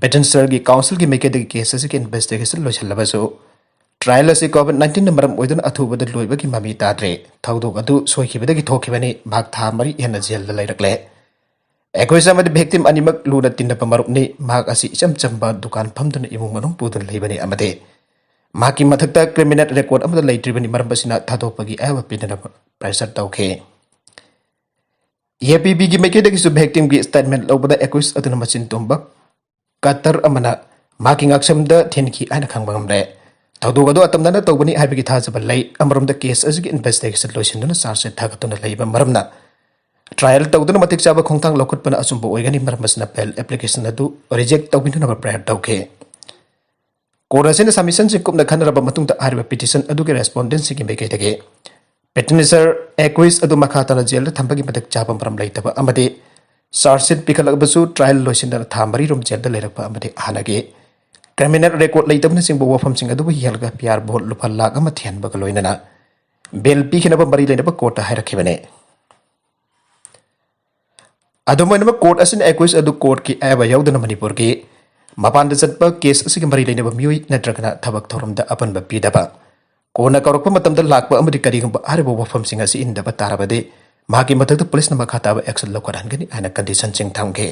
ꯄꯤꯇꯤꯁꯅꯔꯒꯤ ꯀꯥꯎꯟꯁꯤꯜꯒꯤ ꯃꯥꯏꯀꯩꯗꯒꯤ ꯀꯦꯁ ꯑꯁꯤꯒꯤ ꯏꯟꯚꯦꯁꯇꯤꯒꯦꯁꯟ ꯂꯣꯏꯁꯤꯜꯂꯕꯁꯨ ꯇ꯭ꯔꯥꯌꯦꯜ ꯑꯁꯤ ꯀꯣꯚꯤꯗ ꯅꯥꯏꯟꯇꯤꯟꯅ ꯃꯔꯝ ꯑꯣꯏꯗꯨꯅ ꯑꯊꯨꯕꯗ ꯂꯣꯏꯕꯒꯤ ꯃꯃꯤ ꯇꯥꯗ꯭ꯔꯦ꯫ ꯊꯧꯗꯣꯛ ꯑꯗꯨ ꯁꯣꯏꯈꯤꯕꯗꯒꯤ ꯊꯣꯛꯈꯤꯕꯅꯤ꯫ ꯃꯍꯥꯛ ꯊꯥ ꯃꯔꯤ ꯍꯦꯟꯅ ꯖꯦꯜꯗ ꯂꯩꯔꯛꯂꯦ꯫ ꯑꯦꯀ꯭ꯋꯤꯁ ꯑꯃꯗꯤ ꯚꯤꯛꯇꯤꯝ ꯑꯅꯤꯃꯛ ꯂꯨꯅ ꯇꯤꯟꯅꯕ ꯃꯔꯨꯞꯅꯤ꯫ ꯃꯍꯥꯛ ꯑꯁꯤ ꯏꯆꯝ ꯆꯝꯕ ꯗꯨꯀꯥꯟ ꯐꯝꯗꯨꯅ ꯏꯃꯨꯡ ꯃꯅꯨꯡ ꯄꯨꯗꯨꯅ ꯂꯩꯕꯅꯤ ꯑꯃꯗꯤ ꯃꯍꯥꯛꯀꯤ ꯃꯊꯛꯇ ꯀ꯭ꯔꯤꯃꯤꯅꯦꯜ ꯔꯦꯀꯣꯔꯗ ꯑꯃꯠꯇ ꯂꯩꯇ꯭ꯔꯤꯕꯅꯤ꯫ ꯃꯔꯝ ꯑꯁꯤꯅ ꯊꯥꯗꯣꯛꯄꯒꯤ ꯑꯌꯥꯕ ꯄꯤꯅꯅꯕ ꯄ꯭ꯔꯦꯁꯔ ꯇꯧꯈꯤ꯫ ꯑꯦ ꯄꯤ ꯕꯤꯒꯤ ꯃꯥꯏꯀꯩꯗꯒꯤꯁꯨ ꯚꯤꯛꯇꯤꯝꯒꯤ ꯁ꯭ꯇꯦꯠꯃꯦꯟ ꯂꯧꯕꯗ ꯑꯦꯀ꯭ꯋꯤꯁ ꯑꯗꯨꯅ ꯃꯆꯤꯟ ꯇꯨꯝꯕ ꯀꯇꯔ ꯑꯃꯅ ꯃꯍꯥꯛꯀꯤ ꯉꯛꯁꯝꯗ ꯊꯤꯟꯈꯤ ꯍꯥꯏꯅ ꯈꯪꯕ ꯉꯝꯂꯦ꯫ ꯊꯧꯗꯣꯛ ꯑꯗꯨ ꯑꯇꯝꯅꯅ ꯇꯧꯕꯅꯤ ꯍꯥꯏꯕꯒꯤ ꯊꯥꯖꯕ ꯂꯩ꯫ ꯑꯃꯔꯣꯝꯗ ꯀꯦꯁ ꯑꯁꯤꯒꯤ ꯏꯟꯚꯦꯁꯇꯤꯒꯦꯁꯟ ꯂꯣꯏꯁꯤꯟꯗꯨꯅ ꯆꯥꯔꯖ ꯁꯤꯠ ꯊꯥꯒꯠꯇꯨꯅ ꯂꯩꯕ ꯃꯔꯝꯅ ꯇ꯭ꯔꯥꯌꯦꯜ ꯇꯧꯗꯨꯅ ꯃꯇꯤꯛ ꯆꯥꯕ ꯈꯣꯡꯊꯥꯡ ꯂꯧꯈꯠꯄꯅ ꯑꯆꯨꯝꯕ ꯑꯣꯏꯒꯅꯤ꯫ ꯃꯔꯝ ꯑꯁꯤꯅ ꯕꯦꯜ ꯑꯦꯄ꯭ꯂꯤꯀꯦꯁꯟ ꯑꯗꯨ ꯔꯤꯖꯦꯛ ꯇꯧꯕꯤꯅꯅꯕ ꯄ꯭ꯔꯦꯌꯔ ꯇꯧꯈꯤ꯫ ꯀꯣꯔꯠ ꯑꯁꯤꯅ ꯁꯕꯃꯤꯁꯟꯁꯤꯡ ꯀꯨꯞꯅ ꯈꯟꯅꯔꯕ ꯃꯇꯨꯡꯗ ꯍꯥꯏꯔꯤꯕ ꯄꯤꯇꯤꯁꯟ ꯑꯗꯨꯒꯤ ꯔꯦꯁꯄꯣꯟꯗꯦꯟꯁꯤꯡꯒꯤ ꯃꯥꯏꯀꯩꯗꯒꯤ ꯄꯤꯇꯤꯁꯅꯔ ꯑꯦꯀ꯭ꯋꯤꯁ ꯑꯗꯨ ꯃꯈꯥ ꯇꯥꯅ ꯖꯦꯜꯗ ꯊꯝꯕꯒꯤ ꯃꯇꯤꯛ ꯆꯥꯕ ꯃꯔꯝ ꯂꯩꯇꯕ ꯑꯃꯗꯤ ꯆꯥꯔꯖ ꯁꯤꯠ ꯄꯤꯈꯠꯂꯛꯂꯕꯁꯨ ꯇ꯭ꯔꯥꯌꯦꯜ ꯂꯣꯏꯁꯤꯟꯗꯅ ꯊꯥ ꯃꯔꯤ ꯔꯣꯝ ꯖꯦꯜꯗ ꯂꯩꯔꯛꯄ ꯑꯃꯗꯤ ꯍꯥꯟꯅꯒꯤ ꯀ꯭ꯔꯤꯃꯤꯅꯦꯜ ꯔꯦꯀꯣꯔꯗ ꯂꯩꯇꯕꯅꯆꯤꯡꯕ ꯋꯥꯐꯝꯁꯤꯡ ꯑꯗꯨꯕꯨ ꯌꯦꯡꯂꯒ ꯄꯤ ꯑꯥꯔ ꯚꯣꯠ ꯂꯨꯄꯥ ꯂꯥꯈ ꯑꯃ ꯊꯤꯍꯟꯕꯒ ꯂꯣꯏꯅꯅ ꯕꯦꯜ ꯄꯤꯈꯤꯅꯕ ꯃꯔꯤ ꯂꯩꯅꯕ ꯀꯣꯔꯠꯇ ꯍꯥꯏꯔꯛꯈꯤꯕꯅꯤ꯫ ꯑꯗꯨꯝ ꯑꯣꯏꯅꯃꯛ, ꯀꯣꯔꯠ ꯑꯁꯤꯅ ꯑꯦꯀ꯭ꯌꯨꯁ ꯑꯗꯨ ꯀꯣꯔꯠꯀꯤ ꯑꯌꯥꯕ ꯌꯥꯎꯗꯅ ꯃꯅꯤꯄꯨꯔꯒꯤ ꯃꯄꯥꯟꯗ ꯆꯠꯄ ꯀꯦꯁ ꯑꯁꯤꯒ ꯃꯔꯤ ꯂꯩꯅꯕ ꯃꯤꯑꯣꯏ ꯅꯠꯇ꯭ꯔꯒꯅ ꯊꯕꯛ ꯊꯧꯔꯝꯗ ꯑꯄꯟꯕ ꯄꯤꯗꯕ, ꯀꯣꯟꯅ ꯀꯧꯔꯛꯄ ꯃꯇꯝꯗ ꯂꯥꯛꯄ ꯑꯃꯗꯤ ꯀꯔꯤꯒꯨꯝꯕ ꯍꯥꯏꯔꯤꯕ ꯋꯥꯐꯝꯁꯤꯡ ꯑꯁꯤ ꯏꯟꯗꯕ ꯇꯥꯔꯕꯗꯤ ꯃꯍꯥꯛꯀꯤ ꯃꯊꯛꯇ ꯄꯨꯂꯤꯁꯅ ꯃꯈꯥ ꯇꯥꯕ ꯑꯦꯛꯁꯟ ꯂꯧꯈꯠꯍꯟꯒꯅꯤ ꯍꯥꯏꯅ ꯀꯟꯗꯤꯁꯟꯁꯤꯡ ꯊꯝꯈꯤ꯫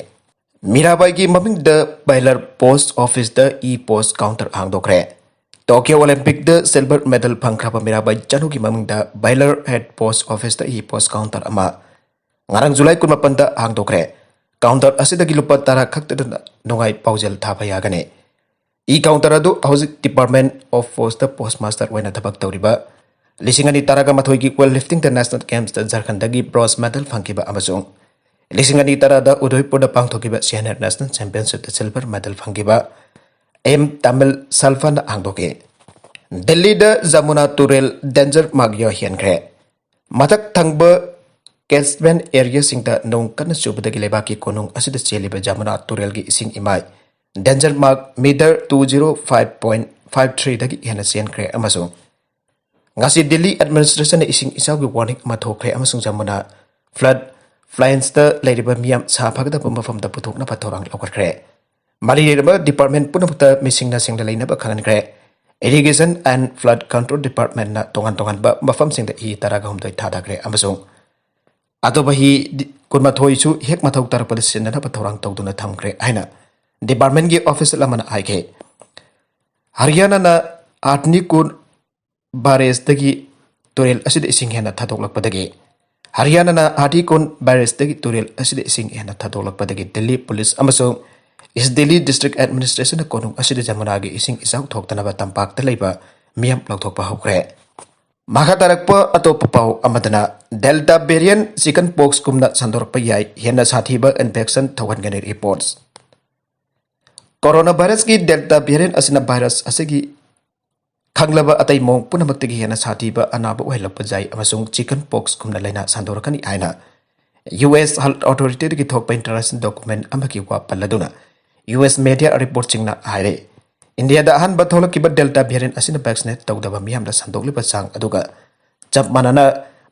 ꯃꯤꯔꯥꯕꯥꯏꯒꯤ ꯃꯃꯤꯡꯗ ꯕꯥꯏꯂꯔ ꯄꯣꯁ ꯑꯣꯐꯤꯁꯇ ꯏ ꯄꯣꯁ counter ꯍꯥꯡꯗꯣꯛꯈ꯭ꯔꯦ꯫ Tokyo ꯑꯣꯂꯤꯝꯄꯤꯛꯇ silver medal ꯐꯪꯈ꯭ꯔꯕ Mirabai ꯆꯅꯨꯒꯤ ꯃꯃꯤꯡꯗ ꯕꯥꯏꯂꯔ head ꯄꯣꯁ ꯑꯣꯐꯤꯁꯇ ꯏ ꯄꯣꯁ ꯀꯥꯎꯟꯇꯔ ꯑꯃ ꯉꯔꯥꯡ ꯖꯨꯂꯥꯏ ꯀꯨꯟꯃꯥꯄꯟꯗ ꯍꯥꯡꯗꯣꯛꯈ꯭ꯔꯦ꯫ ꯀꯥꯎꯟꯇꯔ ꯑꯁꯤꯗꯒꯤ ꯂꯨꯄꯥ ꯇꯔꯥ ꯈꯛꯇꯗ ꯅꯨꯡꯉꯥꯏ ꯄꯥꯎꯖꯦꯜ ꯊꯥꯕ ꯌꯥꯒꯅꯤ꯫ ꯏ ꯀꯥꯎꯟꯇꯔ ꯑꯗꯨ ꯍꯧꯖꯤꯛ department of post post master ꯑꯣꯏꯅ ꯊꯕꯛ ꯇꯧꯔꯤꯕ ꯂꯤꯁꯤꯡ ꯑꯅꯤ ꯇꯔꯥꯒ ꯃꯥꯊꯣꯏꯒꯤ ꯋꯦꯠ ꯂꯤꯐꯇꯤꯡꯗ ꯅꯦꯁꯅꯦꯜ ꯒꯦꯝꯁꯇ ꯖꯔꯈꯟꯗꯒꯤ ꯕ꯭ꯔꯣꯟꯖ ꯃꯦꯗꯜ ꯐꯪꯈꯤꯕ ꯑꯃꯁꯨꯡ ꯂꯤꯁꯤꯡ ꯑꯅꯤ ꯇꯔꯥꯗ ꯎꯗꯣꯏꯄꯨꯔꯗ ꯄꯥꯡꯊꯣꯛꯈꯤꯕ ꯁꯤꯅꯤꯌꯔ ꯅꯦꯁꯅꯦꯜ ꯆꯦꯝꯄꯤꯌꯟꯁꯤꯞꯇ ꯁꯤꯜꯚꯔ ꯃꯦꯗꯜ ꯐꯪꯈꯤꯕ ꯑꯦꯝ ꯇꯥꯃꯤꯜ ꯁꯜꯐꯥꯅ ꯍꯥꯡꯗꯣꯛꯈꯤ꯫ ꯗꯤꯜꯂꯤꯗ ꯖꯃꯨꯅꯥ ꯇꯨꯔꯦꯜ ꯗꯦꯟꯖꯔ ꯃꯥꯔꯛ ꯌꯧꯍꯦꯟꯈ꯭ꯔꯦ꯫ ꯃꯊꯛ ꯊꯪꯕ ꯀꯦꯆꯃꯦꯟ ꯑꯦꯔꯤꯌꯥꯁꯤꯡꯗ ꯅꯣꯡ ꯀꯟꯅ ꯆꯨꯕꯗꯒꯤ ꯂꯩꯕꯥꯛꯀꯤ ꯀꯣꯅꯨꯡ ꯑꯁꯤꯗ ꯆꯦꯜꯂꯤꯕ ꯖꯃꯨꯅꯥ ꯇꯨꯔꯦꯜꯒꯤ ꯏꯁꯤꯡ ꯏꯃꯥꯏ danger mark metre two zero five point five ꯊ꯭ꯔꯤꯗꯒꯤ ꯍꯦꯟꯅ ꯆꯦꯟꯈ꯭ꯔꯦ ꯑꯃꯁꯨꯡ ꯉꯁꯤ ꯗꯤꯜꯂꯤ ꯑꯦꯗꯃꯤꯅꯤꯁꯇ꯭ꯔꯦꯁꯟꯅ ꯏꯁꯤꯡ ꯏꯆꯥꯎꯒꯤ ꯋꯥꯔꯅꯤꯡ ꯑꯃ ꯊꯣꯛꯈ꯭ꯔꯦ ꯑꯃꯁꯨꯡ ꯖꯃꯨꯅꯥ ꯐ꯭ꯂꯗ ꯄ꯭ꯂꯦꯟꯁꯇ ꯂꯩꯔꯤꯕ ꯃꯤꯌꯥꯝ ꯁꯥ ꯐꯒꯗꯕ ꯃꯐꯝꯗ ꯄꯨꯊꯣꯛꯅꯕ ꯊꯧꯔꯥꯡ ꯂꯧꯈꯠꯈ꯭ꯔꯦ꯫ ꯃꯔꯤ ꯂꯩꯅꯕ ꯗꯤꯄꯥꯔꯠꯃꯦꯟ ꯄꯨꯝꯅꯃꯛꯇ ꯃꯤꯁꯤꯡꯅ ꯁꯦꯡꯅ ꯂꯩꯅꯕ ꯈꯪꯍꯟꯈ꯭ꯔꯦ꯫ Irrigation and Flood Control Departmentꯅ ꯇꯣꯉꯥꯟ ꯇꯣꯉꯥꯟꯕ ꯃꯐꯝꯁꯤꯡꯗ ꯍꯤ ꯇꯔꯥꯒ ꯍꯨꯝꯗꯣꯏ ꯊꯥꯗꯈ꯭ꯔꯦ ꯑꯃꯁꯨꯡ ꯑꯇꯣꯞꯄ ꯍꯤ ꯗꯤ-, ꯀꯨꯟꯃꯥꯊꯣꯏꯁꯨ ꯍꯦꯛ ꯃꯊꯧ ꯇꯥꯔꯛꯄꯗ ꯁꯤꯖꯤꯟꯅꯅꯕ ꯊꯧꯔꯥꯡ ꯇꯧꯗꯨꯅ ꯊꯝꯈ꯭ꯔꯦ ꯍꯥꯏꯅ ꯗꯤꯄꯥꯔꯠꯃꯦꯟꯒꯤ ꯑꯣꯐꯤꯁꯤꯌꯦꯜ ꯑꯃꯅ ꯍꯥꯏꯈꯤ꯫ ꯍꯔꯤꯌꯥꯅꯥꯅ ꯑꯥꯔꯅꯤꯀꯨꯟ ꯕꯥꯔꯦꯖꯇꯒꯤ ꯇꯨꯔꯦꯜ ꯑꯁꯤꯗ ꯏꯁꯤꯡ ꯍꯦꯟꯅ ꯊꯥꯗꯣꯛꯂꯛꯄꯗꯒꯤ, ꯍꯔꯤꯌꯥꯅꯥꯅ ꯍꯥꯊꯤꯀꯨꯟ ꯕꯥꯔꯦꯖꯇꯒꯤ ꯇꯨꯔꯦꯜ ꯑꯁꯤꯗ ꯏꯁꯤꯡ ꯍꯦꯟꯅ ꯊꯥꯗꯣꯛꯂꯛꯄꯗꯒꯤ ꯗꯤꯜꯂꯤ ꯄꯨꯂꯤꯁ ꯑꯃꯁꯨꯡ ꯏꯁ ꯗꯤꯜꯂꯤ ꯗꯤꯁꯇ꯭ꯔꯤꯛ ꯑꯦꯗꯃꯤꯅꯤꯁꯇ꯭ꯔꯦꯁꯟꯅ ꯀꯣꯅꯨꯡ ꯑꯁꯤꯗ ꯖꯃꯨꯅꯥꯒꯤ ꯏꯁꯤꯡ ꯏꯆꯥꯎ ꯊꯣꯛꯇꯅꯕ ꯇꯝꯄꯥꯛꯇ ꯂꯩꯕ ꯃꯤꯌꯥꯝ ꯂꯧꯊꯣꯛꯄ ꯍꯧꯈ꯭ꯔꯦ꯫ ꯃꯈꯥ ꯇꯥꯔꯛꯄ ꯑꯇꯣꯞꯄ ꯄꯥꯎ ꯑꯃꯗꯅ, ꯗꯦꯜꯇꯥ ꯚꯦꯔꯤꯌꯟ ꯆꯤꯀꯟ ꯄꯣꯛꯁ ꯀꯨꯝꯅ ꯁꯟꯗꯣꯔꯛꯄ ꯌꯥꯏ, ꯍꯦꯟꯅ ꯁꯥꯊꯤꯕ ꯏꯟꯐꯦꯛꯁꯟ ꯊꯣꯛꯍꯟꯒꯅꯤ ꯔꯤꯄꯣꯔꯠꯁ꯫ ꯀꯣꯔꯣꯅꯥ ꯚꯥꯏꯔꯁꯀꯤ ꯗꯦꯜꯇꯥ ꯚꯦꯔꯤꯌꯟ ꯑꯁꯤꯅ ꯚꯥꯏꯔꯁ ꯑꯁꯤꯒꯤ ꯈꯪꯂꯕ ꯑꯇꯩ ꯃꯑꯣꯡ ꯄꯨꯝꯅꯃꯛꯇꯒꯤ ꯍꯦꯟꯅ ꯁꯥꯊꯤꯕ ꯑꯅꯥꯕ ꯑꯣꯏꯍꯜꯂꯛꯄ ꯌꯥꯏ ꯑꯃꯁꯨꯡ ꯆꯤꯀꯟ ꯄꯣꯛꯁ ꯀꯨꯝꯅ ꯂꯥꯏꯅꯥ ꯁꯟꯗꯣꯔꯛꯀꯅꯤ ꯍꯥꯏꯅ ꯌꯨ ꯑꯦꯁ ꯍꯦꯜꯊ ꯑꯣꯊꯣꯔꯤꯇꯤꯗꯒꯤ ꯊꯣꯛꯄ ꯏꯟꯇꯔꯅꯦꯁꯅꯦꯜ ꯗꯣꯀꯨꯃꯦꯟ ꯑꯃꯒꯤ ꯋꯥ ꯄꯜꯂꯗꯨꯅ ꯌꯨ ꯑꯦꯁ ꯃꯦꯗꯤꯌꯥ ꯔꯤꯄꯣꯔꯠꯁꯤꯡꯅ ꯍꯥꯏꯔꯦ꯫ ꯏꯟꯗꯤꯌꯥꯗ ꯑꯍꯥꯟꯕ ꯊꯣꯛꯂꯛꯈꯤꯕ ꯗꯦꯜꯇꯥ ꯚꯦꯔꯤꯌꯟ ꯑꯁꯤꯅ ꯚꯦꯛꯁꯤꯅꯦꯠ ꯇꯧꯗꯕ ꯃꯤꯌꯥꯝꯗ ꯁꯟꯗꯣꯛꯂꯤꯕ ꯆꯥꯡ ꯑꯗꯨꯒ ꯆꯞ ꯃꯥꯟꯅꯅ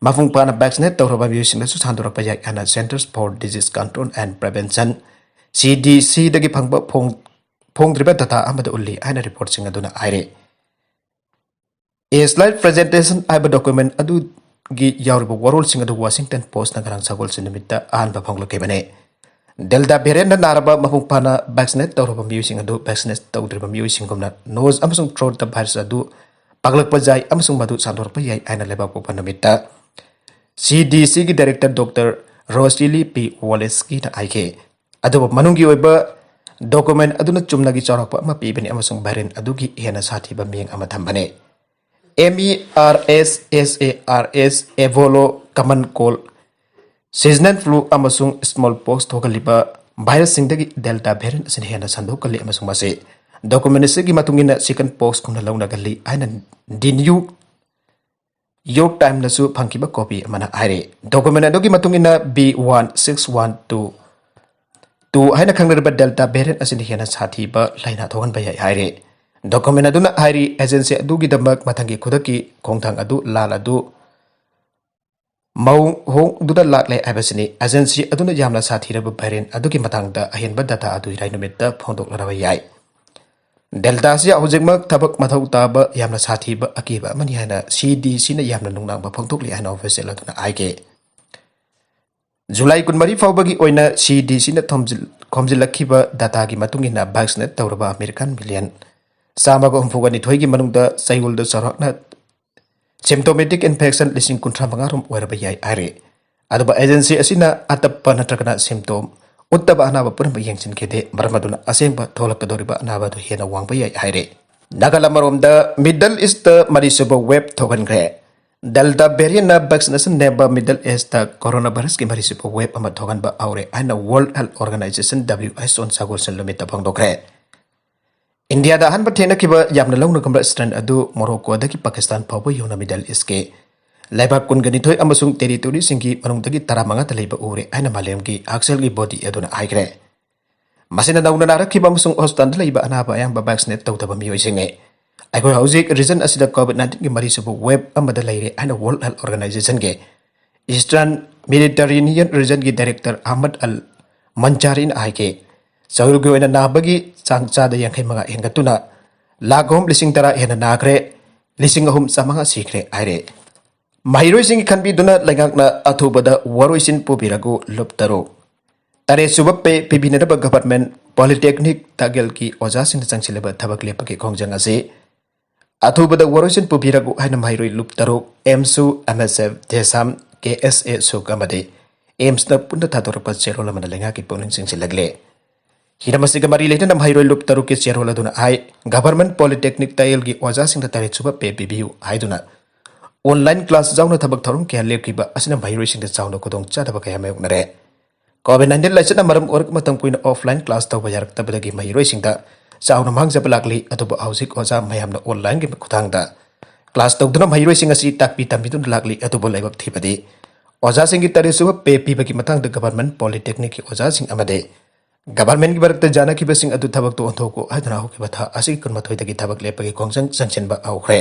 ꯃꯄꯨꯡ ꯐꯥꯅ ꯚꯦꯛꯁꯤꯅꯦꯠ ꯇꯧꯔꯕ ꯃꯤꯑꯣꯏꯁꯤꯡꯗꯁꯨ ꯁꯟꯗꯣꯔꯛꯄ ꯌꯥꯏ ꯍꯥꯏꯅ Centers for Disease Control and Prevention, C D C, ꯗꯒꯤ ꯐꯪꯕ ꯐꯣꯡ-, ꯐꯣꯡꯗ꯭ꯔꯤꯕ ꯗꯇꯥ ꯑꯃꯗ ꯎꯠꯂꯤ ꯍꯥꯏꯅ ꯔꯤꯄꯣꯔꯠꯁꯤꯡ ꯑꯗꯨꯅ ꯍꯥꯏꯔꯤ꯫ A Slide Presentation ꯍꯥꯏꯕ ꯗꯣꯀꯨꯃꯦꯟ ꯑꯗꯨꯒꯤ ꯌꯥꯎꯔꯤꯕ ꯋꯥꯔꯣꯜꯁꯤꯡ ꯑꯗꯨ ꯋꯥꯁꯤꯡꯇꯟ ꯄꯣꯁꯅ ꯉꯔꯥꯡ ꯁꯒꯣꯜꯁꯦꯟ ꯅꯨꯃꯤꯠꯇ ꯑꯍꯥꯟꯕ ꯐꯣꯡꯂꯛꯈꯤꯕꯅꯤ꯫ ꯗꯦꯜꯇꯥ ꯚꯦꯔꯤꯌꯟꯅ ꯅꯥꯔꯕ ꯃꯄꯨꯡ ꯐꯥꯅ ꯚꯦꯛꯁꯤꯅꯦꯠ ꯇꯧꯔꯕ ꯃꯤꯑꯣꯏꯁꯤꯡ ꯑꯗꯨ ꯚꯦꯛꯁꯤꯅꯦꯠ ꯇꯧꯗ꯭ꯔꯤꯕ ꯃꯤꯑꯣꯏꯁꯤꯡꯒꯨꯝꯅ ꯅꯣꯖ ꯑꯃꯁꯨꯡ ꯊ꯭ꯔꯣꯠꯇ ꯚꯥꯏꯔꯁ ꯑꯗꯨ ꯄꯥꯛꯂꯛꯄ ꯌꯥꯏ ꯑꯃꯁꯨꯡ ꯃꯗꯨ ꯁꯟꯗꯣꯔꯛꯄ ꯌꯥꯏ ꯍꯥꯏꯅ ꯂꯩꯕꯥꯛꯄꯣꯛꯄ ꯅꯨꯃꯤꯠꯇ C D Cꯒꯤ director Doctor Rosalie P Walenskyꯅ ꯍꯥꯏꯈꯤ꯫ ꯑꯗꯨꯕꯨ ꯃꯅꯨꯡꯒꯤ ꯑꯣꯏꯕ ꯗꯣꯀꯨꯃꯦꯟ ꯑꯗꯨꯅ ꯆꯨꯝꯅꯒꯤ ꯆꯥꯎꯔꯥꯛꯄ ꯑꯃ ꯄꯤꯕꯅꯤ ꯑꯃꯁꯨꯡ ꯚꯦꯔꯤꯌꯟ ꯑꯗꯨꯒꯤ ꯍꯦꯟꯅ ꯁꯥꯊꯤꯕ ꯃꯤꯠꯌꯦꯡ ꯑꯃ ꯊꯝꯕꯅꯤ꯫ MERS, SARS, Ebola, common cold, seasonal flu ꯑꯃꯁꯨꯡ smallpox ꯊꯣꯛꯍꯜꯂꯤꯕ ꯚꯥꯏꯔꯁꯁꯤꯡꯗꯒꯤ ꯗꯦꯜꯇꯥ ꯚꯦꯔꯤꯌꯟ ꯑꯁꯤꯅ ꯍꯦꯟꯅ ꯁꯟꯗꯣꯛꯀꯜꯂꯤ ꯑꯃꯁꯨꯡ ꯃꯁꯤ ꯗꯣꯀꯨꯃꯦꯟ ꯑꯁꯤꯒꯤ ꯃꯇꯨꯡ ꯏꯟꯅ chicken pox ꯀꯨꯝꯅ ꯂꯧꯅꯒꯜꯂꯤ ꯍꯥꯏꯅ The New York Timesꯅꯁꯨ ꯐꯪꯈꯤꯕ ꯀꯣꯄꯤ ꯑꯃꯅ ꯍꯥꯏꯔꯤ꯫ ꯗꯣꯀꯨꯃꯦꯟ ꯑꯗꯨꯒꯤ ꯃꯇꯨꯡ ꯏꯟꯅ B one six one two two ꯍꯥꯏꯅ ꯈꯪꯅꯔꯤꯕ ꯗꯦꯜꯇꯥ ꯚꯦꯔꯤꯌꯟ ꯑꯁꯤꯅ ꯍꯦꯟꯅ ꯁꯥꯊꯤꯕ ꯂꯥꯏꯅꯥ ꯊꯣꯛꯍꯟꯕ ꯌꯥꯏ ꯍꯥꯏꯔꯤ꯫ ꯗꯣꯀꯨꯃꯦꯟ ꯑꯗꯨꯅ ꯍꯥꯏꯔꯤ, ꯑꯦꯖꯦꯟꯁꯤ ꯑꯗꯨꯒꯤꯗꯃꯛ ꯃꯊꯪꯒꯤ ꯈꯨꯗꯛꯀꯤ ꯈꯣꯡꯊꯥꯡ ꯑꯗꯨ ꯂꯥꯟ ꯑꯗꯨ ꯃꯑꯣꯡ ꯍꯣꯡꯗꯨꯅ ꯂꯥꯛꯂꯦ ꯍꯥꯏꯕꯁꯤꯅꯤ꯫ ꯑꯦꯖꯦꯟꯁꯤ ꯑꯗꯨꯅ ꯌꯥꯝꯅ ꯁꯥꯊꯤꯔꯕ ꯚꯦꯔꯤꯌꯟ ꯑꯗꯨꯒꯤ ꯃꯇꯥꯡꯗ ꯑꯍꯦꯟꯕ ꯗꯇꯥ ꯑꯗꯨ ꯏꯔꯥꯏ ꯅꯨꯃꯤꯠꯇ ꯐꯣꯡꯗꯣꯛꯂꯔꯕ ꯌꯥꯏ꯫ ꯗꯦꯜꯇꯥꯁꯤ ꯍꯧꯖꯤꯛꯃꯛ ꯊꯕꯛ ꯃꯊꯧ ꯇꯥꯕ ꯌꯥꯝꯅ ꯁꯥꯊꯤꯕ ꯑꯀꯤꯕ ꯑꯃꯅꯤ ꯍꯥꯏꯅ C D Cꯅ ꯌꯥꯝꯅ ꯅꯨꯡꯅꯥꯡꯕ ꯐꯣꯡꯗꯣꯛꯂꯤ ꯍꯥꯏꯅ official ꯑꯗꯨꯅ ꯍꯥꯏꯈꯤ꯫ ꯖꯨꯂꯥꯏ ꯀꯨꯟꯃꯔꯤ ꯐꯥꯎꯕꯒꯤ ꯑꯣꯏꯅ C D Cꯅ ꯊꯣꯝꯖꯤꯜ-, ꯈꯣꯝꯖꯤꯜꯂꯛꯈꯤꯕ ꯗꯇꯥꯒꯤ ꯃꯇꯨꯡ ꯏꯟꯅ, ꯚꯦꯛꯁꯤꯅꯦꯠ ꯇꯧꯔꯕ ꯑꯃꯦꯔꯤꯀꯥꯟ ꯃꯤꯂꯤꯌꯟ ꯆꯥꯝꯃꯒ ꯍꯨꯝꯐꯨꯒ ꯅꯤꯊꯣꯏꯒꯤ ꯃꯅꯨꯡꯗ ꯆꯌꯣꯜꯗ ꯆꯥꯎꯔꯥꯛꯅ symptomatic infection ꯂꯤꯁꯤꯡ ꯀꯨꯟꯊ꯭ꯔꯥ ꯃꯉꯥ ꯔꯣꯝ ꯑꯣꯏꯔꯕ ꯌꯥꯏ ꯍꯥꯏꯔꯤ꯫ ꯑꯗꯨꯕꯨ ꯑꯦꯖꯦꯟꯁꯤ ꯑꯁꯤꯅ ꯑꯇꯞꯄ ꯅꯠꯇ꯭ꯔꯒꯅ symptom ꯎꯠꯇꯕ ꯑꯅꯥꯕ ꯄꯨꯝꯅꯃꯛ ꯌꯦꯡꯁꯤꯟꯈꯤꯗꯦ, ꯃꯔꯝ ꯑꯗꯨꯅ ꯑꯁꯦꯡꯕ ꯊꯣꯛꯂꯛꯀꯗꯧꯔꯤꯕ ꯑꯅꯥꯕ ꯑꯗꯨ ꯍꯦꯟꯅ ꯋꯥꯡꯕ ꯌꯥꯏ ꯍꯥꯏꯔꯤ꯫ ꯅꯥꯒꯥꯂꯥꯟ ꯑꯃꯔꯣꯝꯗ Middle Eastꯇ ꯃꯔꯤꯁꯨꯕ wave ꯊꯣꯛꯍꯟꯈ꯭ꯔꯦ꯫ ꯗꯦꯜꯇꯥ ꯚꯦꯔꯤꯌꯟꯅ ꯚꯦꯛꯁꯤꯅꯦꯁꯟ ꯅꯦꯝꯕ Middle Eastꯇ ꯀꯣꯔꯣꯅꯥ ꯚꯥꯏꯔꯁꯀꯤ ꯃꯔꯤꯁꯨꯕ wave ꯑꯃ ꯊꯣꯛꯍꯟꯕ ꯍꯧꯔꯦ ꯍꯥꯏꯅ World Health Organization, W H O, ꯁꯒꯣꯜꯁꯦꯟ ꯅꯨꯃꯤꯠꯇ ꯐꯣꯡꯗꯣꯛꯈ꯭ꯔꯦ꯫ ꯏꯟꯗꯤꯌꯥꯗ ꯑꯍꯥꯟꯕ ꯊꯦꯡꯅꯈꯤꯕ ꯌꯥꯝꯅ ꯂꯧꯅ ꯈꯨꯝꯕ strain ꯑꯗꯨ ꯃꯣꯔꯣꯀꯣꯗꯒꯤ ꯄꯥꯀꯤꯁꯇꯥꯟ ꯐꯥꯎꯕ ꯌꯧꯅ Middle Eastꯀꯤ ꯂꯩꯕꯥꯛ ꯀꯨꯟꯒ ꯅꯤꯊꯣꯏ ꯑꯃꯁꯨꯡ territoryꯁꯤꯡꯒꯤ ꯃꯅꯨꯡꯗꯒꯤ ꯇꯔꯥꯃꯉꯥꯗ ꯂꯩꯕ ꯎꯔꯦ ꯍꯥꯏꯅ ꯃꯥꯂꯦꯝꯒꯤ ꯍꯛꯁꯦꯜꯒꯤ body ꯑꯗꯨꯅ ꯍꯥꯏꯈ꯭ꯔꯦ꯫ ꯃꯁꯤꯅ ꯅꯧꯅ ꯅꯥꯔꯛꯈꯤꯕ ꯑꯃꯁꯨꯡ ꯍꯣꯁꯄꯤꯇꯥꯜꯗ ꯂꯩꯕ ꯑꯅꯥꯕ ꯑꯌꯥꯝꯕ ꯚꯦꯛꯁꯤꯅꯦꯠ ꯇꯧꯗꯕ ꯃꯤꯑꯣꯏꯁꯤꯡꯅꯤ꯫ ꯑꯩꯈꯣꯏ ꯍꯧꯖꯤꯛ ꯔꯤꯖꯟ ꯑꯁꯤꯗ ꯀꯣꯚꯤꯗ ꯅꯥꯏꯟꯇꯤꯟꯒꯤ ꯃꯔꯤꯁꯨꯕ ꯋꯦꯕ ꯑꯃꯗ ꯂꯩꯔꯦ ꯍꯥꯏꯅ world health ꯑꯣꯔꯒꯅꯥꯏꯖꯦꯁꯟꯒꯤ eastern ꯃꯦꯗꯤꯇꯔꯦꯅꯤꯌꯟ ꯔꯤꯖꯟꯒꯤ director Ahmad ꯑꯜ ꯃꯟꯖꯥꯔꯤꯅ ꯍꯥꯏꯈꯤ꯫ ꯆꯌꯣꯜꯒꯤ ꯑꯣꯏꯅ ꯅꯥꯕꯒꯤ ꯆꯥꯡ ꯆꯥꯗ ꯌꯥꯡꯈꯩ ꯃꯉꯥ ꯍꯦꯟꯒꯠꯇꯨꯅ ꯂꯥꯈ ꯑꯍꯨꯝ ꯂꯤꯁꯤꯡ ꯇꯔꯥ ꯍꯦꯟꯅ ꯅꯥꯈ꯭ꯔꯦ, ꯂꯤꯁꯤꯡ ꯑꯍꯨꯝ ꯆꯥꯃꯉꯥ ꯁꯤꯈ꯭ꯔꯦ ꯍꯥꯏꯔꯦ꯫ ꯃꯍꯩꯔꯣꯏꯁꯤꯡꯒꯤ ꯈꯟꯕꯤꯗꯨꯅ ꯂꯩꯉꯥꯛꯅ ꯑꯊꯨꯕꯗ ꯋꯥꯔꯣꯏꯁꯤꯟ ꯄꯨꯕꯤꯔꯒꯨ ꯂꯨꯞ ꯇꯔꯨꯛ꯫ ꯇꯔꯦꯠ ꯁꯨꯕ ꯄꯦ ꯄꯤꯕꯤꯅꯅꯕ ꯒꯚꯔꯟꯃꯦꯟꯠ ꯄꯣꯂꯤꯇꯦꯛꯅꯤꯛ ꯇꯥꯒꯦꯜꯒꯤ ꯑꯣꯖꯥꯁꯤꯡꯅ ꯆꯪꯁꯤꯜꯂꯕ ꯊꯕꯛ ꯂꯦꯞꯄꯒꯤ ꯈꯣꯡꯖꯪ ꯑꯁꯤ ꯑꯊꯨꯕꯗ ꯋꯥꯔꯣꯏꯁꯤꯟ ꯄꯨꯕꯤꯔꯛꯎ ꯍꯥꯏꯅ ꯃꯍꯩꯔꯣꯏ ꯂꯨꯞ ꯇꯔꯨꯛ, ꯑꯦꯝꯁꯨ, ꯑꯦꯝ ꯑꯦꯁ ꯑꯦꯐ, ꯗꯦꯁꯥꯝ, ꯀꯦ ꯑꯦꯁ ꯑꯦ ꯁꯨꯛ ꯑꯃꯗꯤ ꯑꯦꯝꯁꯅ ꯄꯨꯟꯅ ꯊꯥꯗꯣꯔꯛꯄ ꯆꯦꯔꯣꯜ ꯑꯃꯅ ꯂꯩꯉꯥꯛꯀꯤ ꯄꯨꯛꯅꯤꯡ ꯆꯤꯡꯁꯤꯜꯂꯛꯂꯦ꯫ ꯍꯤꯔꯝ ꯑꯁꯤꯒ ꯃꯔꯤ ꯂꯩꯅꯅ ꯃꯍꯩꯔꯣꯏ ꯂꯨꯞ ꯇꯔꯨꯛꯀꯤ ꯆꯦꯔꯣꯜ ꯑꯗꯨꯅ ꯍꯥꯏ, ꯒꯚꯔꯟꯃꯦꯟꯠ ꯄꯣꯂꯤꯇꯦꯛꯅꯤꯛ ꯇꯥꯒꯦꯜꯒꯤ ꯑꯣꯖꯥꯁꯤꯡꯗ ꯇꯔꯦꯠ ꯁꯨꯕ ꯄꯦ ꯄꯤꯕꯤꯌꯨ ꯍꯥꯏꯗꯨꯅ ꯑꯣꯟꯂꯥꯏꯟ ꯀ꯭ꯂꯥꯁ ꯌꯥꯎꯅ ꯊꯕꯛ ꯊꯧꯔꯝ ꯀꯌꯥ ꯂꯦꯞꯈꯤꯕ ꯑꯁꯤꯅ ꯃꯍꯩꯔꯣꯏꯁꯤꯡꯗ ꯆꯥꯎꯅ ꯈꯨꯗꯣꯡꯆꯥꯗꯕ ꯀꯌꯥ ꯃꯥꯌꯣꯛꯅꯔꯦ꯫ ꯀꯣꯚꯤꯗ ꯅꯥꯏꯟꯇꯤꯟ ꯂꯥꯏꯆꯠꯅ ꯃꯔꯝ ꯑꯣꯏꯔꯒ ꯃꯇꯝ ꯀꯨꯏꯅ ꯑꯣꯐꯂꯥꯏꯟ ꯀ꯭ꯂꯥꯁ ꯇꯧꯕ ꯌꯥꯔꯛꯇꯕꯗꯒꯤ ꯃꯍꯩꯔꯣꯏꯁꯤꯡꯗ ꯆꯥꯎꯅ ꯃꯥꯡꯖꯕ ꯂꯥꯛꯂꯤ꯫ ꯑꯗꯨꯕꯨ ꯍꯧꯖꯤꯛ ꯑꯣꯖꯥ ꯃꯌꯥꯝꯅ ꯑꯣꯟꯂꯥꯏꯟꯒꯤ ꯈꯨꯠꯊꯥꯡꯗ ꯀ꯭ꯂꯥꯁ ꯇꯧꯗꯨꯅ ꯃꯍꯩꯔꯣꯏꯁꯤꯡ ꯑꯁꯤ ꯇꯥꯛꯄꯤ ꯇꯝꯕꯤꯗꯨꯅ ꯂꯥꯛꯂꯤ꯫ ꯑꯗꯨꯕꯨ ꯂꯥꯏꯕꯛ ꯊꯤꯕꯗꯤ ꯑꯣꯖꯥꯁꯤꯡꯒꯤ ꯇꯔꯦꯠ ꯁꯨꯕ ꯄꯦ ꯄꯤꯕꯒꯤ ꯃꯇꯥꯡꯗ ꯒꯚꯔꯟꯃꯦꯟꯠ ꯄꯣꯂꯤꯇꯦꯛꯅꯤꯛꯀꯤ ꯑꯣꯖꯥꯁꯤꯡ ꯑꯃꯗꯤ ꯒꯚꯔꯟꯃꯦꯟꯠꯀꯤ ꯃꯔꯛꯇ ꯌꯥꯅꯈꯤꯕꯁꯤꯡ ꯑꯗꯨ ꯊꯕꯛꯇꯣ ꯑꯣꯟꯊꯣꯛꯎ ꯍꯥꯏꯗꯨꯅ ꯍꯧꯈꯤꯕ ꯊꯥ ꯑꯁꯤꯒꯤ ꯀꯨꯟꯃꯥꯊꯣꯏꯗꯒꯤ ꯊꯕꯛ ꯂꯦꯞꯄꯒꯤ ꯈꯣꯡꯖꯪ ꯆꯪꯁꯤꯟꯕ ꯍꯧꯈ꯭ꯔꯦ꯫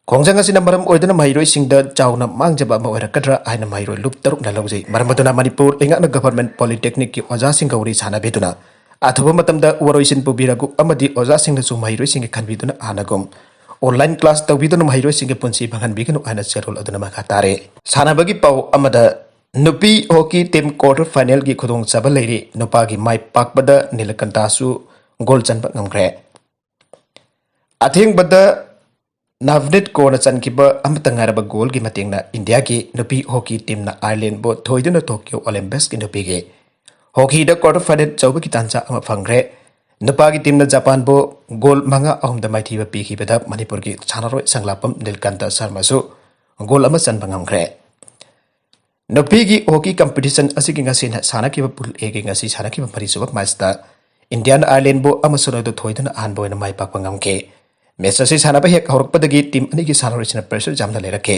ꯈꯣꯡꯖꯪ ꯑꯁꯤꯅ ꯃꯔꯝ ꯑꯣꯏꯗꯨꯅ ꯃꯍꯩꯔꯣꯏꯁꯤꯡꯗ ꯆꯥꯎꯅ ꯃꯥꯡꯖꯕ ꯑꯃ ꯑꯣꯏꯔꯛꯀꯗ꯭ꯔꯥ ꯍꯥꯏꯅ ꯃꯍꯩꯔꯣꯏ ꯂꯨꯞ ꯇꯔꯨꯛꯅ ꯂꯧꯖꯩ꯫ ꯃꯔꯝ ꯑꯗꯨꯅ ꯃꯅꯤꯄꯨꯔ ꯂꯩꯉꯥꯛꯅ ꯒꯚꯔꯟꯃꯦꯟꯠ ꯄꯣꯂꯤꯇꯦꯛꯅꯤꯛꯀꯤ ꯑꯣꯖꯥꯁꯤꯡꯒ ꯋꯥꯔꯤ ꯁꯥꯅꯕꯤꯗꯨꯅ ꯑꯊꯨꯕ ꯃꯇꯝꯗ ꯋꯥꯔꯣꯏꯁꯤꯟ ꯄꯨꯕꯤꯔꯛꯎ ꯑꯃꯗꯤ ꯑꯣꯖꯥꯁꯤꯡꯅꯁꯨ ꯃꯍꯩꯔꯣꯏꯁꯤꯡꯒꯤ ꯈꯟꯕꯤꯗꯨꯅ ꯍꯥꯟꯅꯒꯨꯝ ꯑꯣꯟꯂꯥꯏꯟ ꯀ꯭ꯂꯥꯁ ꯇꯧꯕꯤꯗꯨꯅ ꯃꯍꯩꯔꯣꯏꯁꯤꯡꯒꯤ ꯄꯨꯟꯁꯤ ꯃꯥꯡꯍꯟꯕꯤꯒꯅꯨ ꯍꯥꯏꯅ ꯆꯦꯔꯣꯜ ꯑꯗꯨꯅ ꯃꯈꯥ ꯇꯥꯔꯦ꯫ ꯁꯥꯟꯅꯕꯒꯤ ꯄꯥꯎ ꯑꯃꯗ, ꯅꯨꯄꯤ ꯍꯣꯀꯤ ꯇꯤꯝ ꯀ꯭ꯋꯥꯔꯇꯔ ꯐꯥꯏꯅꯦꯜꯒꯤ ꯈꯨꯗꯣꯡꯆꯥꯕ ꯂꯩꯔꯤ꯫ ꯅꯨꯄꯥꯒꯤ ꯃꯥꯏ ꯄꯥꯛꯄꯗ ꯅꯤꯂꯀꯟꯇꯥꯁꯨ ꯒꯣꯜ ꯆꯟꯕ ꯉꯝꯈ꯭ꯔꯦ꯫ ꯑꯊꯦꯡꯕꯗ ꯅꯚꯅꯤꯠ ꯀꯣꯔꯅ ꯆꯟꯈꯤꯕ ꯑꯃꯠꯇ ꯉꯥꯏꯔꯕ ꯒꯣꯜꯒꯤ ꯃꯇꯦꯡꯅ ꯏꯟꯗꯤꯌꯥꯒꯤ ꯅꯨꯄꯤ ꯍꯣꯀꯤ ꯇꯤꯝꯅ ꯑꯥꯏꯔꯂꯦꯟꯕꯨ ꯊꯣꯏꯗꯨꯅ ꯇꯣꯀꯤꯌꯣ ꯑꯣꯂꯤꯝꯄꯤꯛꯁꯀꯤ ꯅꯨꯄꯤꯒꯤ ꯍꯣꯀꯤꯗ ꯀ꯭ꯋꯥꯔꯇꯔ ꯐꯥꯏꯅꯦꯜ ꯌꯧꯕꯒꯤ ꯇꯥꯟꯖꯥ ꯑꯃ ꯐꯪꯈ꯭ꯔꯦ꯫ ꯅꯨꯄꯥꯒꯤ ꯇꯤꯝꯅ ꯖꯄꯥꯟꯕꯨ ꯒꯣꯜ ꯃꯉꯥ ꯑꯍꯨꯝꯗ ꯃꯥꯏꯊꯤꯕ ꯄꯤꯈꯤꯕꯗ ꯃꯅꯤꯄꯨꯔꯒꯤ ꯁꯥꯟꯅꯔꯣꯏ ꯁꯪꯂꯥꯞꯄꯝ ꯅꯤꯜꯀꯥꯟꯇ ꯁꯔꯃꯁꯨ ꯒꯣꯜ ꯑꯃ ꯆꯟꯕ ꯉꯝꯈ꯭ꯔꯦ꯫ ꯅꯨꯄꯤꯒꯤ ꯍꯣꯀꯤ ꯀꯝꯄꯤꯇꯤꯁꯟ ꯑꯁꯤꯒꯤ ꯉꯁꯤꯅ ꯁꯥꯟꯅꯈꯤꯕ ꯄꯨꯜ ꯑꯦꯒꯤ ꯉꯁꯤ ꯁꯥꯟꯅꯈꯤꯕ ꯃꯔꯤꯁꯨꯕ ꯃꯦꯆꯇ ꯏꯟꯗꯤꯌꯥꯅ ꯑꯥꯏꯔꯂꯦꯟꯕꯨ ꯑꯃ ꯁꯤꯅꯣꯗ ꯊꯣꯏꯗꯨꯅ ꯑꯍꯥꯟꯕ ꯑꯣꯏꯅ ꯃꯥꯏ ꯄꯥꯛꯄ ꯉꯝꯈꯤ꯫ ꯃꯦꯆ ꯑꯁꯤ ꯁꯥꯟꯅꯕ ꯍꯦꯛ ꯍꯧꯔꯛꯄꯗꯒꯤ ꯇꯤꯝ ꯑꯅꯤꯒꯤ ꯁꯥꯟꯅꯔꯣꯏꯁꯤꯡꯅ ꯄ꯭ꯔꯦꯁꯔ ꯌꯥꯝꯅ ꯂꯩꯔꯛꯈꯤ꯫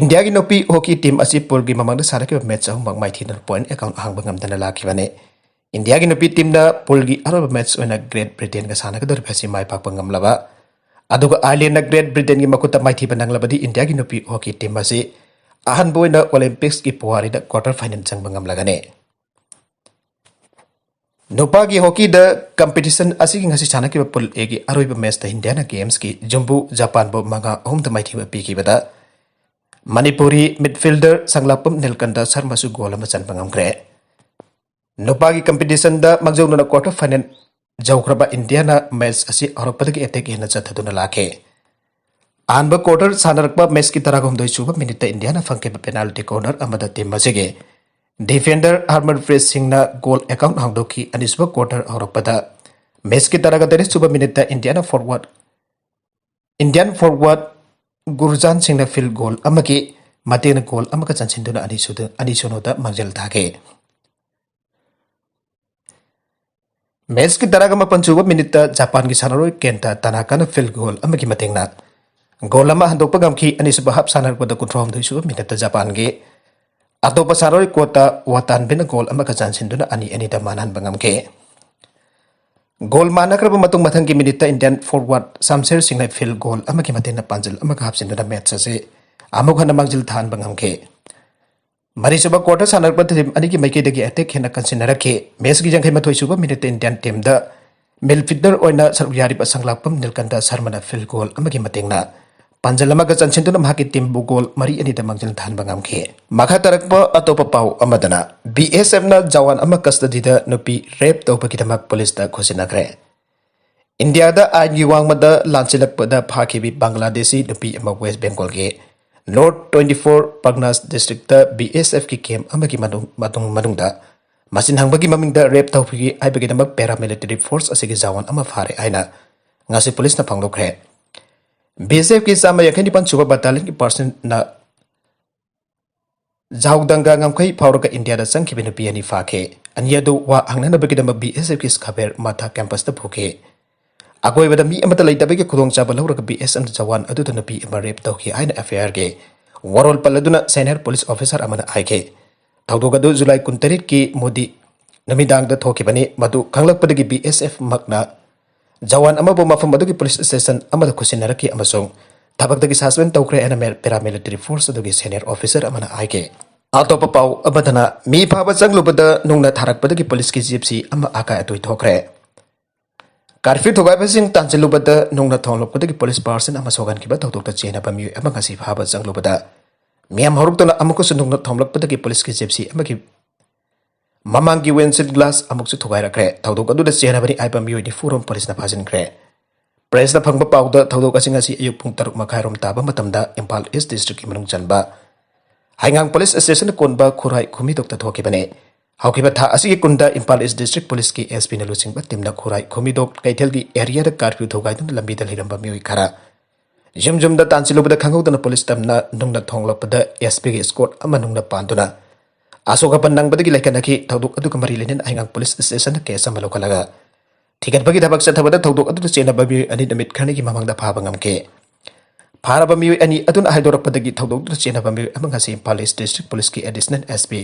ꯏꯟꯗꯤꯌꯥꯒꯤ ꯅꯨꯄꯤ ꯍꯣꯀꯤ ꯇꯤꯝ ꯑꯁꯤ ꯄꯨꯜꯒꯤ ꯃꯃꯥꯡꯗ ꯁꯥꯟꯅꯈꯤꯕ ꯃꯦꯆ ꯑꯍꯨꯝꯃꯛ ꯃꯥꯏꯊꯤꯅ ꯄꯣꯏꯟ ꯑꯦꯀꯥꯎꯟ ꯑꯍꯥꯡꯕ ꯉꯝꯗꯅ ꯂꯥꯛꯈꯤꯕꯅꯤ꯫ ꯏꯟꯗꯤꯌꯥꯒꯤ ꯅꯨꯄꯤ ꯇꯤꯝꯅ ꯄꯨꯜꯒꯤ ꯑꯔꯣꯏꯕ ꯃꯦꯠꯆ ꯑꯣꯏꯅ ꯒ꯭ꯔꯦꯠ ꯕ꯭ꯔꯤꯇꯦꯟꯒ ꯁꯥꯟꯅꯒꯗꯧꯔꯤꯕ ꯑꯁꯤ ꯃꯥꯏ ꯄꯥꯛꯄ ꯉꯝꯂꯕ, ꯑꯗꯨꯒ ꯑꯥꯏꯔꯂꯦꯟꯗꯅ ꯒ꯭ꯔꯦꯠ ꯕ꯭ꯔꯤꯇꯦꯟꯒꯤ ꯃꯈꯨꯠꯇ ꯃꯥꯏꯊꯤꯕ ꯅꯪꯂꯕꯗꯤ ꯏꯟꯗꯤꯌꯥꯒꯤ ꯅꯨꯄꯤ ꯍꯣꯀꯤ ꯇꯤꯝ ꯑꯁꯤ ꯑꯍꯥꯟꯕ ꯑꯣꯏꯅ ꯑꯣꯂꯦꯝꯄꯤꯛꯁꯀꯤ ꯄꯨꯋꯥꯔꯤꯗ ꯀ꯭ꯋꯥꯇꯔ ꯐꯥꯏꯅꯦꯜ ꯆꯪꯕ ꯉꯝꯂꯒꯅꯤ꯫ ꯅꯨꯄꯥꯒꯤ ꯍꯣꯀꯤꯗ ꯀꯝꯄꯤꯇꯤꯁꯟ ꯑꯁꯤꯒꯤ ꯉꯁꯤ ꯁꯥꯟꯅꯈꯤꯕ ꯄꯨꯜ ꯑꯦꯒꯤ ꯑꯔꯣꯏꯕ ꯃꯦꯠꯆꯇ ꯏꯟꯗꯤꯌꯥꯅ ꯒꯦꯝꯁꯀꯤ ꯖꯨꯝꯕꯨ ꯖꯄꯥꯟꯕꯨ ꯃꯉꯥ ꯑꯍꯨꯝꯗ ꯃꯥꯏꯊꯤꯕ ꯄꯤꯈꯤꯕꯗ ꯃꯅꯤꯄꯨꯔꯤ ꯃꯤꯗꯐꯤꯜꯗꯔ ꯁꯪꯂꯥꯛꯄꯝ ꯅꯤꯜꯀꯟꯗ ꯁꯔꯃꯁꯨ ꯒꯣꯜ ꯑꯃ ꯆꯟꯕ ꯉꯝꯈ꯭ꯔꯦ꯫ ꯅꯨꯄꯥꯒꯤ ꯀꯝꯄꯤꯇꯤꯁꯟꯗ ꯃꯥꯡꯖꯧꯅꯅ ꯀ꯭ꯋꯥꯇꯔ ꯐꯥꯏꯅꯦꯜ ꯌꯧꯈ꯭ꯔꯕ ꯏꯟꯗꯤꯌꯥꯅ ꯃꯦꯠꯆ ꯑꯁꯤ ꯍꯧꯔꯛꯄꯗꯒꯤ ꯑꯦꯇꯦꯛ ꯍꯦꯟꯅ ꯆꯠꯊꯗꯨꯅ ꯂꯥꯛꯈꯤ꯫ ꯑꯍꯥꯟꯕ ꯀ꯭ꯋꯥꯇꯔ ꯁꯥꯟꯅꯔꯛꯄ ꯃꯦꯠꯆꯀꯤ ꯇꯔꯥꯍꯨꯝꯗꯣꯏ ꯁꯨꯕ ꯃꯤꯅꯤꯠꯇ ꯏꯟꯗꯤꯌꯥꯅ ꯐꯪꯈꯤꯕ ꯄꯦꯅꯥꯜꯇꯤ ꯀꯣꯔꯅꯔ ꯑꯃꯗ ꯇꯤꯝ ꯑꯁꯤꯒꯤ ꯗꯤꯐꯦꯟꯗꯔ ꯍꯔꯃꯟꯄ꯭ꯔꯤꯠ ꯁꯤꯡꯅ ꯒꯣꯜ ꯑꯦꯀꯥꯎꯟ ꯍꯥꯡꯗꯣꯛꯈꯤ꯫ ꯑꯅꯤꯁꯨꯕ ꯀ꯭ꯋꯥꯇꯔ ꯍꯧꯔꯛꯄꯗ ꯃꯦꯠꯆꯀꯤ ꯇꯔꯥꯒ ꯇꯔꯦꯠ ꯁꯨꯕ ꯃꯤꯅꯤꯠꯇ ꯏꯟꯗꯤꯌꯥꯅ ꯐꯣꯔꯋꯥꯔꯗ, ꯏꯟꯗꯤꯌꯥꯟ ꯐꯣꯔꯋꯥꯔꯗ ꯒꯨꯔꯖꯥꯟ ꯁꯤꯡꯅ ꯐꯤꯜ ꯒꯣꯜ ꯑꯃꯒꯤ ꯃꯇꯦꯡꯅ ꯒꯣꯜ ꯑꯃꯒ ꯆꯟꯁꯤꯟꯗꯨꯅ ꯑꯅꯤꯁꯨꯗ-, ꯑꯅꯤꯁꯨꯅꯣꯗ ꯃꯥꯡꯖꯤꯜ ꯊꯥꯈꯤ꯫ ꯃꯦꯠꯆꯀꯤ ꯇꯔꯥꯒ ꯃꯥꯄꯟ ꯁꯨꯕ ꯃꯤꯅꯤꯠꯇ ꯖꯄꯥꯟꯒꯤ ꯁꯥꯟꯅꯔꯣꯏ ꯀꯦꯟꯇ ꯇꯅꯥꯀꯥꯅ ꯐꯤꯜ ꯒꯣꯜ ꯑꯃꯒꯤ ꯃꯇꯦꯡꯅ ꯒꯣꯜ ꯑꯃ ꯍꯟꯗꯣꯛꯄ ꯉꯝꯈꯤ꯫ ꯑꯅꯤꯁꯨꯕ ꯍꯥꯞ ꯁꯥꯟꯅꯔꯛꯄꯗ ꯀꯨꯟꯊ꯭ꯔꯥꯍꯨꯝꯗꯣꯏ ꯁꯨꯕ ꯃꯤꯅꯤꯠꯇ ꯖꯄꯥꯟꯒꯤ ꯑꯇꯣꯞꯄ ꯁꯥꯟꯅꯔꯣꯏ ꯀꯣꯇꯥ ꯋꯥꯇꯥꯟꯕꯦꯅ ꯒꯣꯜ ꯑꯃꯒ ꯆꯟꯁꯤꯟꯗꯨꯅ ꯑꯅꯤ ꯑꯅꯤꯗ ꯃꯥꯟꯍꯟꯕ ꯉꯝꯈꯤ꯫ ꯒꯣꯜ ꯃꯥꯟꯅꯈ꯭ꯔꯕ ꯃꯇꯨꯡ ꯃꯊꯪꯒꯤ ꯃꯤꯅꯤꯠꯇ ꯏꯟꯗꯤꯌꯥꯟ ꯐꯣꯔꯋꯥꯔꯗ ꯁꯝꯁꯦꯔ ꯁꯤꯡꯅ ꯐꯤꯜ ꯒꯣꯜ ꯑꯃꯒꯤ ꯃꯇꯦꯡꯅ ꯄꯥꯟꯖꯤꯜ ꯑꯃꯒ ꯍꯥꯞꯆꯤꯟꯗꯨꯅ ꯃꯦꯠꯆ ꯑꯁꯤ ꯑꯃꯨꯛ ꯍꯟꯅ ꯃꯥꯡꯖꯤꯜ ꯊꯥꯍꯟꯕ ꯉꯝꯈꯤ꯫ ꯃꯔꯤꯁꯨꯕ ꯀ꯭ꯋꯥꯇꯔ ꯁꯥꯟꯅꯔꯛꯄꯗ ꯇꯤꯝ ꯑꯅꯤꯒꯤ ꯃꯥꯏꯀꯩꯗꯒꯤ ꯑꯦꯇꯦꯛ ꯍꯦꯟꯅ ꯀꯟꯁꯤꯟꯅꯔꯛꯈꯤ꯫ ꯃꯦꯠꯆꯀꯤ ꯌꯥꯡꯈꯩ ꯃꯥꯊꯣꯏ ꯁꯨꯕ ꯃꯤꯅꯤꯠꯇ ꯏꯟꯗꯤꯌꯥꯟ ꯇꯤꯝꯗ ꯃꯤꯗꯐꯤꯜꯗꯔ ꯑꯣꯏꯅ ꯁꯔꯨꯛ ꯌꯥꯔꯤꯕ ꯁꯪꯂꯥꯛꯄꯝ ꯅꯤꯜꯀꯟꯗ ꯁꯔꯃꯅ ꯐꯤꯜ ꯒꯣꯜ ꯑꯃꯒꯤ ꯃꯇꯦꯡꯅ ꯄꯥꯟꯖꯜ ꯑꯃꯒ ꯆꯟꯁꯤꯟꯗꯨꯅ ꯃꯍꯥꯛꯀꯤ ꯇꯤꯝꯕꯨ ꯒꯣꯜ ꯃꯔꯤ ꯑꯅꯤꯗ ꯃꯥꯡꯖꯤꯜ ꯊꯥꯍꯟꯕ ꯉꯝꯈꯤ꯫ ꯃꯈꯥ ꯇꯥꯔꯛꯄ ꯑꯇꯣꯞꯄ ꯄꯥꯎ ꯑꯃꯗꯅ, ꯕꯤ ꯑꯦꯁ ꯑꯦꯐꯅ ꯖꯋꯥꯟ ꯑꯃ ꯀꯁꯇꯗꯤꯗ ꯅꯨꯄꯤ ꯔꯦꯞ ꯇꯧꯕꯒꯤꯗꯃꯛ ꯄꯨꯂꯤꯁꯇ ꯈꯨꯠꯁꯤꯟꯅꯈ꯭ꯔꯦ꯫ ꯏꯟꯗꯤꯌꯥꯗ ꯑꯥꯏꯟꯒꯤ ꯋꯥꯡꯃꯗ ꯂꯥꯟꯁꯤꯜꯂꯛꯄꯗ ꯐꯥꯈꯤꯕꯤ ꯕꯪꯒ꯭ꯂꯥꯗꯦꯁꯤ ꯅꯨꯄꯤ ꯑꯃ ꯋꯦꯁ ꯕꯦꯡꯒꯣꯜꯒꯤ north twenty four Parganas district B S ꯑꯦꯐꯀꯤ ꯀꯦꯝꯞ ꯑꯃꯒꯤ ꯃꯅꯨꯡ-, ꯃꯇꯨꯡ ꯃꯅꯨꯡꯗ ꯃꯆꯤꯟ ꯍꯪꯕꯒꯤ ꯃꯃꯤꯡꯗ ꯔꯦꯞ ꯇꯧꯈꯤ ꯍꯥꯏꯕꯒꯤꯗꯃꯛ ꯄꯦꯔꯥꯃꯤꯂꯤꯇꯔꯤ ꯐꯣꯔꯁ ꯑꯁꯤꯒꯤ ꯖꯋꯥꯟ ꯑꯃ ꯐꯥꯔꯦ ꯍꯥꯏꯅ ꯉꯁꯤ ꯄꯨꯂꯤꯁꯅ ꯐꯣꯡꯗꯣꯛꯈ꯭ꯔꯦ꯫ ꯕꯤ ꯑꯦꯁ ꯑꯦꯐꯀꯤ ꯆꯥꯝꯃ ꯌꯥꯡꯈꯩ ꯅꯤꯄꯥꯟ ꯁꯨꯕ ꯕꯠꯇꯥꯂꯤꯌꯟꯒꯤ ꯄꯥꯔꯁꯟꯅ ꯖꯥꯎꯗꯪꯒ ꯉꯝꯈꯩ ꯐꯥꯎꯔꯒ ꯏꯟꯗꯤꯌꯥꯗ ꯆꯪꯈꯤꯕ ꯅꯨꯄꯤ ꯑꯅꯤ ꯐꯥꯈꯤ꯫ ꯑꯅꯤ ꯑꯗꯨ ꯋꯥ ꯍꯪꯅꯅꯕꯒꯤꯗꯃꯛ ꯕꯤ ꯑꯦꯁ ꯑꯦꯐꯀꯤ ꯁ꯭ꯀꯕꯦꯔ ꯃꯥꯊꯥ ꯀꯦꯝꯄꯁꯇ ꯄꯨꯈꯤ꯫ ꯑꯀꯣꯏꯕꯗ ꯃꯤ ꯑꯃꯠꯇ ꯂꯩꯇꯕꯒꯤ ꯈꯨꯗꯣꯡꯆꯥꯕ ꯂꯧꯔꯒ ꯕꯤ ꯑꯦꯁ ꯑꯦꯐꯅ ꯖꯋꯥꯟ ꯑꯗꯨꯗ ꯅꯨꯄꯤ ꯑꯃ ꯔꯦꯞ ꯇꯧꯈꯤ ꯍꯥꯏꯅ ꯑꯦꯐ ꯑꯥꯏ ꯑꯥꯔꯒꯤ ꯋꯥꯔꯣꯜ ꯄꯜꯂꯗꯨꯅ ꯁꯦꯅꯤꯌꯔ ꯄꯨꯂꯤꯁ ꯑꯣꯐꯤꯁꯥꯔ ꯑꯃꯅ ꯍꯥꯏꯈꯤ꯫ ꯊꯧꯗꯣꯛ ꯑꯗꯨ ꯖꯨꯂꯥꯏ ꯀꯨꯟꯇꯔꯦꯠꯀꯤ ꯃꯣꯗꯤ ꯅꯨꯃꯤꯗꯥꯡꯗ ꯊꯣꯛꯈꯤꯕꯅꯤ꯫ ꯃꯗꯨ ꯈꯪꯂꯛꯄꯗꯒꯤ ꯕꯤ ꯑꯦꯁ ꯑꯦꯐ ꯃꯛꯅ ꯖꯋꯥꯟ ꯑꯃꯕꯨ ꯃꯐꯝ ꯑꯗꯨꯒꯤ ꯄꯨꯂꯤꯁ ꯁ꯭ꯇꯦꯁꯟ ꯑꯃꯗ ꯈꯨꯠꯁꯤꯟꯅꯔꯛꯈꯤ ꯑꯃꯁꯨꯡ ꯊꯕꯛꯇꯒꯤ ꯁꯁꯄꯦꯟ ꯇꯧꯈ꯭ꯔꯦ ꯍꯥꯏꯅ ꯃꯦ-, ꯄꯦꯔꯥꯃꯤꯂꯤꯇꯔꯤ ꯐꯣꯔꯁ ꯑꯗꯨꯒꯤ ꯁꯦꯅꯤꯌꯔ ꯑꯣꯐꯤꯁꯔ ꯑꯃꯅ ꯍꯥꯏꯈꯤ꯫ ꯑꯇꯣꯞꯄ ꯄꯥꯎ ꯑꯃꯗꯅ ꯃꯤ ꯐꯥꯕ ꯆꯪꯂꯨꯕꯗ ꯅꯨꯡꯅ ꯊꯥꯔꯛꯄꯗꯒꯤ ꯄꯨꯂꯤꯁꯀꯤ ꯖꯤꯞꯁꯤ ꯑꯃ ꯑꯀꯥꯏ ꯑꯇꯣꯏ ꯊꯣꯛꯈ꯭ꯔꯦ꯫ ꯀꯥꯔꯐ꯭ꯌꯨ ꯊꯨꯒꯥꯏꯕꯁꯤꯡ ꯇꯥꯟꯁꯤꯜꯂꯨꯕꯗ ꯅꯨꯡꯅ ꯊꯣꯝꯂꯛꯄꯗꯒꯤ ꯄꯨꯂꯤꯁ ꯄꯥꯔꯁꯟ ꯑꯃ ꯁꯣꯛꯍꯟꯈꯤꯕ ꯊꯧꯗꯣꯛꯇ ꯆꯦꯟꯅꯕ ꯃꯤꯑꯣꯏ ꯑꯃ ꯉꯁꯤ ꯐꯥꯕ ꯆꯪꯂꯨꯕꯗ ꯃꯤꯌꯥꯝ ꯍꯧꯔꯛꯇꯨꯅ ꯑꯃꯨꯛꯀꯁꯨ ꯅꯨꯡꯅ ꯊꯣꯝꯂꯛꯄꯗꯒꯤ ꯄꯨꯂꯤꯁꯀꯤ ꯖꯤꯞꯁꯤ ꯑꯃꯒꯤ ꯃꯃꯥꯡꯒꯤ ꯋꯤꯟꯁꯤꯜ ꯒ꯭ꯂꯥꯁ ꯑꯃꯨꯛꯁꯨ ꯊꯨꯒꯥꯏꯔꯛꯈ꯭ꯔꯦ꯫ ꯊꯧꯗꯣꯛ ꯑꯗꯨꯗ ꯆꯦꯟꯅꯕꯅꯤ ꯍꯥꯏꯕ ꯃꯤꯑꯣꯏ ꯅꯤꯐꯨ ꯔꯣꯝ ꯄꯨꯂꯤꯁꯅ ꯐꯥꯖꯤꯟꯈ꯭ꯔꯦ꯫ ꯄ꯭ꯔꯦꯁꯅ ꯐꯪꯕ ꯄꯥꯎꯗ ꯊꯧꯗꯣꯛ ꯑꯁꯤ ꯉꯁꯤ ꯑꯌꯨꯛ ꯄꯨꯡ ꯇꯔꯨꯛ ꯃꯈꯥꯏ ꯔꯣꯝ ꯇꯥꯕ ꯃꯇꯝꯗ ꯏꯝꯐꯥꯜ ꯏꯁ ꯗꯤꯁꯇ꯭ꯔꯤꯛꯀꯤ ꯃꯅꯨꯡ ꯆꯟꯕ ꯍꯩꯉꯥꯡ ꯄꯨꯂꯤꯁ ꯁ꯭ꯇꯦꯁꯟꯗ ꯀꯣꯟꯕ ꯈꯨꯔꯥꯏ ꯈꯨꯃꯤꯗꯣꯛꯇ ꯊꯣꯛꯈꯤꯕꯅꯤ꯫ ꯍꯧꯈꯤꯕ ꯊꯥ ꯑꯁꯤꯒꯤ ꯀꯨꯟꯗ ꯏꯝꯐꯥꯜ ꯏꯁ ꯗꯤꯁꯇ꯭ꯔꯤꯛ ꯄꯨꯂꯤꯁꯀꯤ ꯑꯦꯁ ꯄꯤꯅ ꯂꯨꯆꯤꯡꯕ ꯇꯤꯝꯅ ꯈꯨꯔꯥꯏ ꯈꯨꯃꯤꯗꯣꯛ ꯀꯩꯊꯦꯜꯒꯤ ꯑꯦꯔꯤꯌꯥꯗ ꯀꯥꯔꯐ꯭ꯌꯨ ꯊꯨꯒꯥꯏꯗꯨꯅ ꯂꯝꯕꯤꯗ ꯂꯩꯔꯝꯕ ꯃꯤꯑꯣꯏ ꯈꯔ ꯌꯨꯝ ꯌꯨꯝꯗ ꯇꯥꯟꯁꯤꯜꯂꯨꯕꯗ ꯈꯪꯍꯧꯗꯅ ꯄꯨꯂꯤꯁ ꯇꯝꯅ ꯅꯨꯡꯅ ꯊꯣꯡꯂꯛꯄꯗ ꯑꯦꯁ ꯄꯤꯒꯤ ꯏꯁꯀꯣꯔꯠ ꯑꯃ ꯅꯨꯡꯅ ꯄꯥꯟꯗꯨꯅ ꯑꯁꯣꯛ ꯑꯄꯟ ꯅꯪꯕꯗꯒꯤ ꯂꯩꯈꯠꯅꯈꯤ꯫ ꯊꯧꯗꯣꯛ ꯑꯗꯨꯒ ꯃꯔꯤ ꯂꯩꯅꯅ ꯍꯩꯉꯥꯡ ꯄꯨꯂꯤꯁ ꯁ꯭ꯇꯦꯁꯟꯗ ꯀꯦꯁ ꯑꯃ ꯂꯧꯈꯠꯂꯒ ꯊꯤꯒꯠꯄꯒꯤ ꯊꯕꯛ ꯆꯠꯊꯕꯗ ꯊꯧꯗꯣꯛ ꯑꯗꯨꯗ ꯆꯦꯟꯅꯕ ꯃꯤꯑꯣꯏ ꯑꯅꯤ ꯅꯨꯃꯤꯠ ꯈꯔꯅꯤꯒꯤ ꯃꯃꯥꯡꯗ ꯐꯥꯕ ꯉꯝꯈꯤ꯫ ꯐꯥꯔꯕ ꯃꯤꯑꯣꯏ ꯑꯅꯤ ꯑꯗꯨꯅ ꯍꯥꯏꯗꯣꯔꯛꯄꯗꯒꯤ ꯊꯧꯗꯣꯛꯇꯨꯗ ꯆꯦꯟꯅꯕ ꯃꯤꯑꯣꯏ ꯑꯃ ꯉꯁꯤ ꯏꯝꯐꯥꯜ ꯏꯁ ꯗꯤꯁꯇ꯭ꯔꯤꯛ ꯄꯨꯂꯤꯁꯀꯤ ꯑꯦꯗꯤꯁꯅꯦꯜ ꯑꯦꯁ ꯄꯤ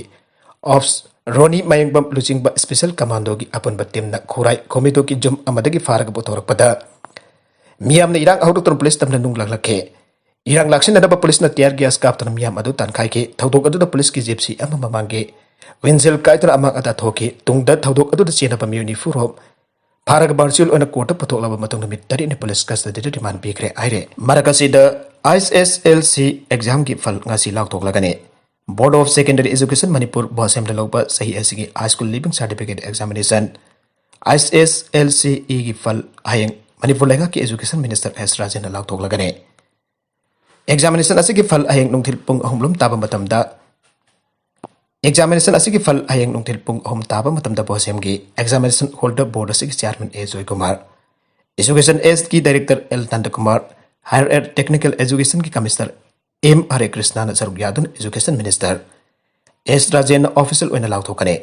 ꯑꯣꯐ ꯔꯣꯅꯤ ꯃꯌꯦꯡꯕꯝ ꯂꯨꯆꯤꯡꯕ ꯏꯁꯄꯤꯁꯦꯜ ꯀꯃꯥꯟꯗꯣꯒꯤ ꯑꯄꯨꯟꯕ ꯇꯤꯝꯅ ꯈꯨꯔꯥꯏ ꯈꯣꯃꯤꯗꯣꯛꯀꯤ ꯌꯨꯝ ꯑꯃꯗꯒꯤ ꯐꯥꯔꯒ ꯄꯨꯊꯣꯔꯛꯄꯗ ꯃꯤꯌꯥꯝꯅ ꯏꯔꯥꯡ ꯍꯧꯔꯛꯇꯨꯅ ꯄꯨꯂꯤꯁ ꯇꯝꯅ ꯅꯨꯡ ꯂꯪꯂꯛꯈꯤ꯫ ꯏꯔꯥꯡ ꯂꯥꯛꯁꯤꯟꯅꯅꯕ ꯄꯨꯂꯤꯁꯅ ꯇꯤꯌꯥꯔ ꯒ꯭ꯌꯥꯁ ꯀꯥꯞꯇꯨꯅ ꯃꯤꯌꯥꯝ ꯑꯗꯨ ꯇꯥꯟꯈꯥꯏꯈꯤ꯫ ꯊꯧꯗꯣꯛ ꯑꯗꯨꯗ ꯄꯨꯂꯤꯁꯀꯤ ꯖꯤꯞꯁꯤ ꯑꯃ ꯃꯃꯥꯡꯒꯤ ꯋꯤꯟꯖꯦꯜ ꯀꯥꯏꯗꯨꯅ ꯑꯃꯥꯡ ꯑꯇꯥ ꯊꯣꯛꯈꯤ꯫ ꯇꯨꯡꯗ ꯊꯧꯗꯣꯛ ꯑꯗꯨꯗ ꯆꯦꯟꯅꯕ ꯃꯤꯑꯣꯏ ꯅꯤꯐꯨ ꯔꯣꯝ ꯐꯥꯔꯒ ꯚꯔꯆꯨꯑꯦꯜ ꯑꯣꯏꯅ ꯀꯣꯔꯠꯇ ꯄꯨꯊꯣꯛꯂꯕ ꯃꯇꯨꯡ ꯅꯨꯃꯤꯠ ꯇꯔꯦꯠꯅꯤ ꯄꯨꯂꯤꯁ ꯀꯁꯇꯗꯤꯗ ꯔꯤꯃꯥꯟ ꯄꯤꯈ꯭ꯔꯦ ꯍꯥꯏꯔꯦ꯫ ꯃꯔꯛ ꯑꯁꯤꯗ ꯑꯥꯏꯁ ꯑꯦꯁ ꯑꯦꯜ ꯁꯤ ꯑꯦꯛꯖꯥꯝꯒꯤ ꯐꯜ ꯉꯁꯤ ꯂꯥꯎꯊꯣꯛꯂꯒꯅꯤ꯫ Board of secondary education Manipur ꯕꯣꯁꯦꯝꯅ ꯂꯧꯕ ꯆꯍꯤ ꯑꯁꯤꯒꯤ high school leaving certificate examination H S L C ꯏꯒꯤ ꯐꯜ ꯍꯌꯦꯡ ꯃꯅꯤꯄꯨꯔ ꯂꯩꯉꯥꯛꯀꯤ ꯑꯦꯖꯨꯀꯦꯁꯟ ꯃꯤꯅꯤꯁꯇꯔ ꯑꯦꯁ ꯔꯥꯖꯦꯟꯅ ꯂꯥꯎꯊꯣꯛꯂꯒꯅꯤ꯫ ꯑꯦꯛꯖꯥꯃꯤꯅꯦꯁꯟ ꯑꯁꯤꯒꯤ ꯐꯜ ꯍꯌꯦꯡ ꯅꯨꯡꯊꯤꯜ ꯄꯨꯡ ꯑꯍꯨꯝ ꯂꯣꯝ ꯇꯥꯕ ꯃꯇꯝꯗ ꯑꯦꯛꯖꯥꯃꯤꯅꯦꯁꯟ ꯑꯁꯤꯒꯤ ꯐꯜ ꯍꯌꯦꯡ ꯅꯨꯡꯊꯤꯜ ꯄꯨꯡ ꯑꯍꯨꯝ ꯇꯥꯕ ꯃꯇꯝꯗ ꯕꯣꯁꯦꯝꯒꯤ ꯑꯦꯛꯖꯥꯃꯤꯅꯦꯁꯟ ꯍꯣꯜꯗ ꯕꯣꯔꯗ ꯑꯁꯤꯒꯤ ꯆꯤꯌꯥꯔꯃꯦꯟ ꯑꯦ ꯖꯣꯏꯀꯨꯃꯥꯔ, ꯑꯦꯖꯨꯀꯦꯁꯟ ꯑꯦꯁꯀꯤ director L Nandakumar, higher and technical ꯑꯦꯖꯨꯀꯦꯁꯟꯒꯤ ꯀꯃꯤꯁꯅꯔ ꯑꯦꯝ ꯍꯔꯦꯀ꯭ꯔꯤꯁꯅꯥꯅ ꯁꯔꯨꯛ ꯌꯥꯗꯨꯅ ꯑꯦꯖꯨꯀꯦꯁꯟ ꯃꯤꯅꯤꯁꯇꯔ ꯑꯦꯁ ꯔꯥꯖꯦꯟꯅ ꯑꯣꯐꯤꯁꯤꯌꯦꯜ ꯑꯣꯏꯅ ꯂꯥꯎꯊꯣꯛꯀꯅꯤ꯫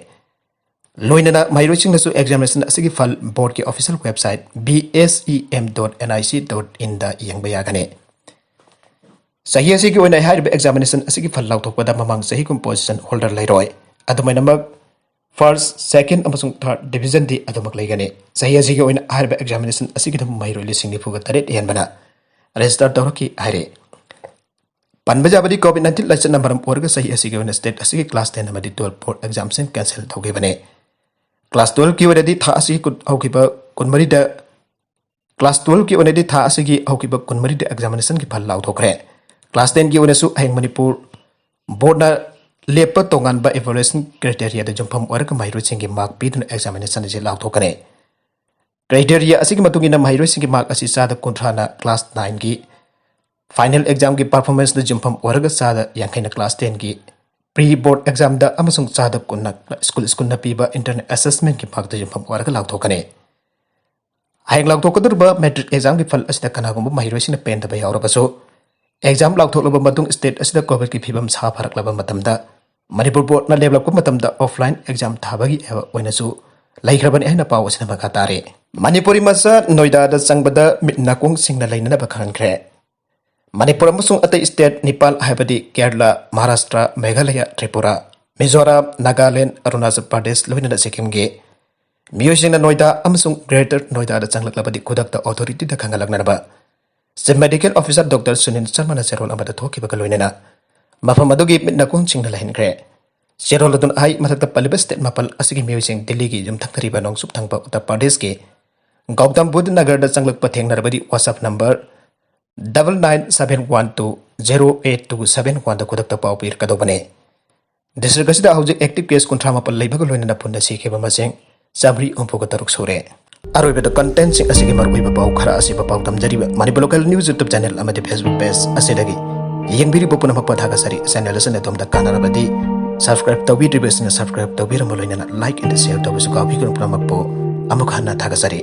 ꯂꯣꯏꯅꯅ ꯃꯍꯩꯔꯣꯏꯁꯤꯡꯅꯁꯨ ꯑꯦꯛꯖꯥꯃꯤꯅꯦꯁꯟ ꯑꯁꯤꯒꯤ ꯐꯜ ꯕꯣꯔꯗꯀꯤ official website B S E M dot N I C dot ꯏꯟꯗ ꯌꯦꯡꯕ ꯌꯥꯒꯅꯤ꯫ ꯆꯍꯤ ꯑꯁꯤꯒꯤ ꯑꯣꯏꯅ ꯍꯥꯏꯔꯤꯕ ꯑꯦꯛꯖꯥꯃꯤꯅꯦꯁꯟ ꯑꯁꯤꯒꯤ ꯐꯜ ꯂꯥꯎꯊꯣꯛꯄꯗ ꯃꯃꯥꯡ ꯆꯍꯤꯒꯨꯝ ꯄꯣꯖꯤꯁꯟ ꯍꯣꯜꯗꯔ ꯂꯩꯔꯣꯏ꯫ ꯑꯗꯨꯃꯥꯏꯅꯃꯛ first, second ꯑꯃꯁꯨꯡ third division ꯗꯤ ꯑꯗꯨꯃꯛ ꯂꯩꯒꯅꯤ꯫ ꯆꯍꯤ ꯑꯁꯤꯒꯤ ꯑꯣꯏꯅ ꯍꯥꯏꯔꯤꯕ examination ꯑꯁꯤꯒꯤꯗꯃꯛ ꯃꯍꯩꯔꯣꯏ ꯂꯤꯁꯤꯡ ꯅꯤꯐꯨꯒ ꯇꯔꯦꯠ ꯍꯦꯟꯕꯅ register ꯇꯧꯔꯛꯈꯤ ꯍꯥꯏꯔꯤ꯫ ꯄꯟꯕ ꯌꯥꯕꯗꯤ, COVID nineteen ꯂꯥꯏꯆꯠꯅ ꯃꯔꯝ ꯑꯣꯏꯔꯒ ꯆꯍꯤ ꯑꯁꯤꯒꯤ ꯑꯣꯏꯅ state ꯑꯁꯤꯒꯤ class ten ꯑꯃꯗꯤ twelve board exam ꯁꯤꯡ cancel ꯇꯧꯈꯤꯕꯅꯤ꯫ Class twelve ꯀꯤ ꯑꯣꯏꯅꯗꯤ ꯊꯥ ꯑꯁꯤꯒꯤ ꯀꯨꯟ ꯍꯧꯈꯤꯕ ꯀꯨꯟꯃꯔꯤꯗ, class twelve ꯀꯤ ꯑꯣꯏꯅꯗꯤ ꯊꯥ ꯑꯁꯤꯒꯤ ꯍꯧꯈꯤꯕ ꯀꯨꯟꯃꯔꯤꯗ examination ꯒꯤ ꯐꯜ ꯂꯥꯎꯊꯣꯛꯈ꯭ꯔꯦ꯫ Class ten ꯒꯤ ꯑꯣꯏꯅꯁꯨ ꯍꯌꯦꯡ ꯃꯅꯤꯄꯨꯔ board ꯅ ꯂꯦꯞꯄ ꯇꯣꯉꯥꯟꯕ evaluation criteria ꯗ ꯌꯨꯝꯐꯝ ꯑꯣꯏꯔꯒ ꯃꯍꯩꯔꯣꯏꯁꯤꯡꯒꯤ mark ꯄꯤꯗꯨꯅ examination ꯑꯁꯤ ꯂꯥꯎꯊꯣꯛꯀꯅꯤ꯫ Criteria ꯑꯁꯤꯒꯤ ꯃꯇꯨꯡ ꯏꯟꯅ ꯃꯍꯩꯔꯣꯏꯁꯤꯡꯒꯤ mark ꯑꯁꯤ ꯆꯥꯗ ꯀꯨꯟꯊ꯭ꯔꯥꯅ class nine ꯒꯤ final exam ꯒꯤ performance ꯗ ꯌꯨꯝꯐꯝ ꯑꯣꯏꯔꯒ ꯆꯥꯗ ꯌꯥꯡꯈꯩꯅ class ten ꯒꯤ pre board exam ꯗ ꯑꯃꯁꯨꯡ ꯆꯥꯗ ꯀꯨꯟꯅ school school ꯅ ꯄꯤꯕ internal assessment ꯀꯤ mark ꯇ ꯌꯨꯝꯐꯝ ꯑꯣꯏꯔꯒ ꯂꯥꯎꯊꯣꯛꯀꯅꯤ꯫ ꯍꯌꯦꯡ ꯂꯥꯎꯊꯣꯛꯀꯗꯧꯔꯤꯕ matric exam ꯒꯤ ꯐꯜ ꯑꯁꯤꯗ ꯀꯅꯥꯒꯨꯝꯕ ꯃꯍꯩꯔꯣꯏꯁꯤꯡꯅ ꯄꯦꯟꯗꯕ ꯌꯥꯎꯔꯕꯁꯨ, exam ꯂꯥꯎꯊꯣꯛꯂꯕ ꯃꯇꯨꯡ state ꯑꯁꯤꯗ COVID ꯀꯤ ꯐꯤꯕꯝ ꯁꯥꯐꯔꯛꯂꯕ ꯃꯇꯝꯗ, ꯃꯅꯤꯄꯨꯔ board ꯅ ꯂꯦꯞꯂꯛꯄ ꯃꯇꯝꯗ offline exam ꯊꯥꯕꯒꯤ ꯑꯣꯏꯅꯁꯨ ꯂꯩꯈ꯭ꯔꯕꯅꯤ ꯍꯥꯏꯅ ꯄꯥꯎ ꯑꯁꯤꯅ ꯃꯈꯥ ꯇꯥꯔꯤ꯫ ꯃꯅꯤꯄꯨꯔꯤ ꯃꯆꯥ ꯅꯣꯏꯗꯥꯗ ꯆꯪꯕꯗ ꯃꯤꯠ ꯅꯥꯀꯣꯡꯁꯤꯡꯅ ꯂꯩꯅꯅꯕ ꯈꯪꯍꯟꯈ꯭ꯔꯦ꯫ ꯃꯅꯤꯄꯨꯔ ꯑꯃꯁꯨꯡ ꯑꯇꯩ state ꯅꯤꯄꯥꯜ ꯍꯥꯏꯕꯗꯤ ꯀꯦꯔꯂꯥ, ꯃꯍꯥꯔꯥꯁꯇ꯭ꯔ, ꯃꯦꯘꯥꯂꯌꯥ, ꯇ꯭ꯔꯤꯄꯨꯔꯥ, ꯃꯤꯖꯣꯔꯥꯝ, ꯅꯥꯒꯥꯂꯦꯟ, ꯑꯔꯨꯅꯥꯆꯜ ꯄ꯭ꯔꯗꯦꯁ, ꯂꯣꯏꯅꯅ ꯁꯤꯛꯀꯤꯝꯒꯤ ꯃꯤꯑꯣꯏꯁꯤꯡꯅ ꯅꯣꯏꯗꯥ ꯑꯃꯁꯨꯡ greater ꯅꯣꯏꯗꯥꯗ ꯆꯪꯂꯛꯂꯕꯗꯤ ꯈꯨꯗꯛꯇ authority ꯗ ꯈꯪꯍꯜꯂꯛꯅꯕ Chief Medical Officer Doctor Sunil ꯁꯔꯃꯅ ꯆꯦꯔꯣꯜ ꯑꯃꯗ ꯊꯣꯛꯈꯤꯕꯒ ꯂꯣꯏꯅꯅ ꯃꯐꯝ ꯑꯗꯨꯒꯤ ꯃꯤꯠ ꯅꯥꯀꯣꯡꯁꯤꯡꯅ ꯂꯩꯍꯟꯈ꯭ꯔꯦ꯫ ꯆꯦꯔꯣꯜ ꯑꯗꯨꯅ ꯍꯥꯏ, ꯃꯊꯛꯇ ꯄꯜꯂꯤꯕ state ꯃꯥꯄꯜ ꯑꯁꯤꯒꯤ ꯃꯤꯑꯣꯏꯁꯤꯡ ꯗꯤꯜꯂꯤꯒꯤ ꯌꯨꯝꯊꯪꯅꯔꯤꯕ ꯅꯣꯡꯆꯨꯞ ꯊꯪꯕ ꯎꯠꯇꯔ ꯄ꯭ꯔꯗꯦꯁꯀꯤ ꯒꯧꯇꯝ ꯕꯨꯙ ꯅꯒꯔꯗ ꯆꯪꯂꯛꯄ ꯊꯦꯡꯅꯔꯕꯗꯤ WhatsApp number double nine seven one two zero eight two seven one ꯗ ꯈꯨꯗꯛꯇ ꯄꯥꯎ ꯄꯤꯔꯛꯀꯗꯧꯕꯅꯤ꯫ District ꯑꯁꯤꯗ ꯍꯧꯖꯤꯛ active case ꯀꯨꯟꯊ꯭ꯔꯥ ꯃꯥꯄꯜ ꯂꯩꯕꯒ ꯂꯣꯏꯅꯅ ꯄꯨꯟꯅ ꯁꯤꯈꯤꯕ ꯃꯁꯤꯡ ꯆꯥꯃꯔꯤ ꯍꯨꯝꯐꯨꯒ ꯇꯔꯨꯛ ꯁꯨꯔꯦ꯫ ꯑꯔꯣꯏꯕꯗ content ꯁꯤꯡ ꯑꯁꯤꯒꯤ ꯃꯔꯨꯑꯣꯏꯕ ꯄꯥꯎ ꯈꯔ ꯑꯁꯤꯕꯨ ꯄꯥꯎ ꯇꯝꯖꯔꯤꯕ Manipur Local News YouTube channel ꯑꯃꯗꯤ Facebook page ꯑꯁꯤꯗꯒꯤ ꯌꯦꯡꯕꯤꯔꯤꯕ ꯄꯨꯝꯅꯃꯛꯄꯨ ꯊꯥꯒꯠꯆꯔꯤ꯫ Channel ꯑꯁꯤꯅ ꯑꯗꯣꯝꯗ ꯀꯥꯟꯅꯔꯕꯗꯤ subscribe ꯇꯧꯕꯤꯗ꯭ꯔꯤꯕꯁꯤꯡꯅ subscribe ꯇꯧꯕꯤꯔꯝꯕ ꯂꯣꯏꯅꯅ like and share ꯇꯧꯕꯁꯨ ꯀꯥꯎꯕꯤꯒꯅꯨ꯫ ꯄꯨꯝꯅꯃꯛꯄꯨ ꯑꯃꯨꯛ ꯍꯟꯅ ꯊꯥꯒꯠꯆꯔꯤ꯫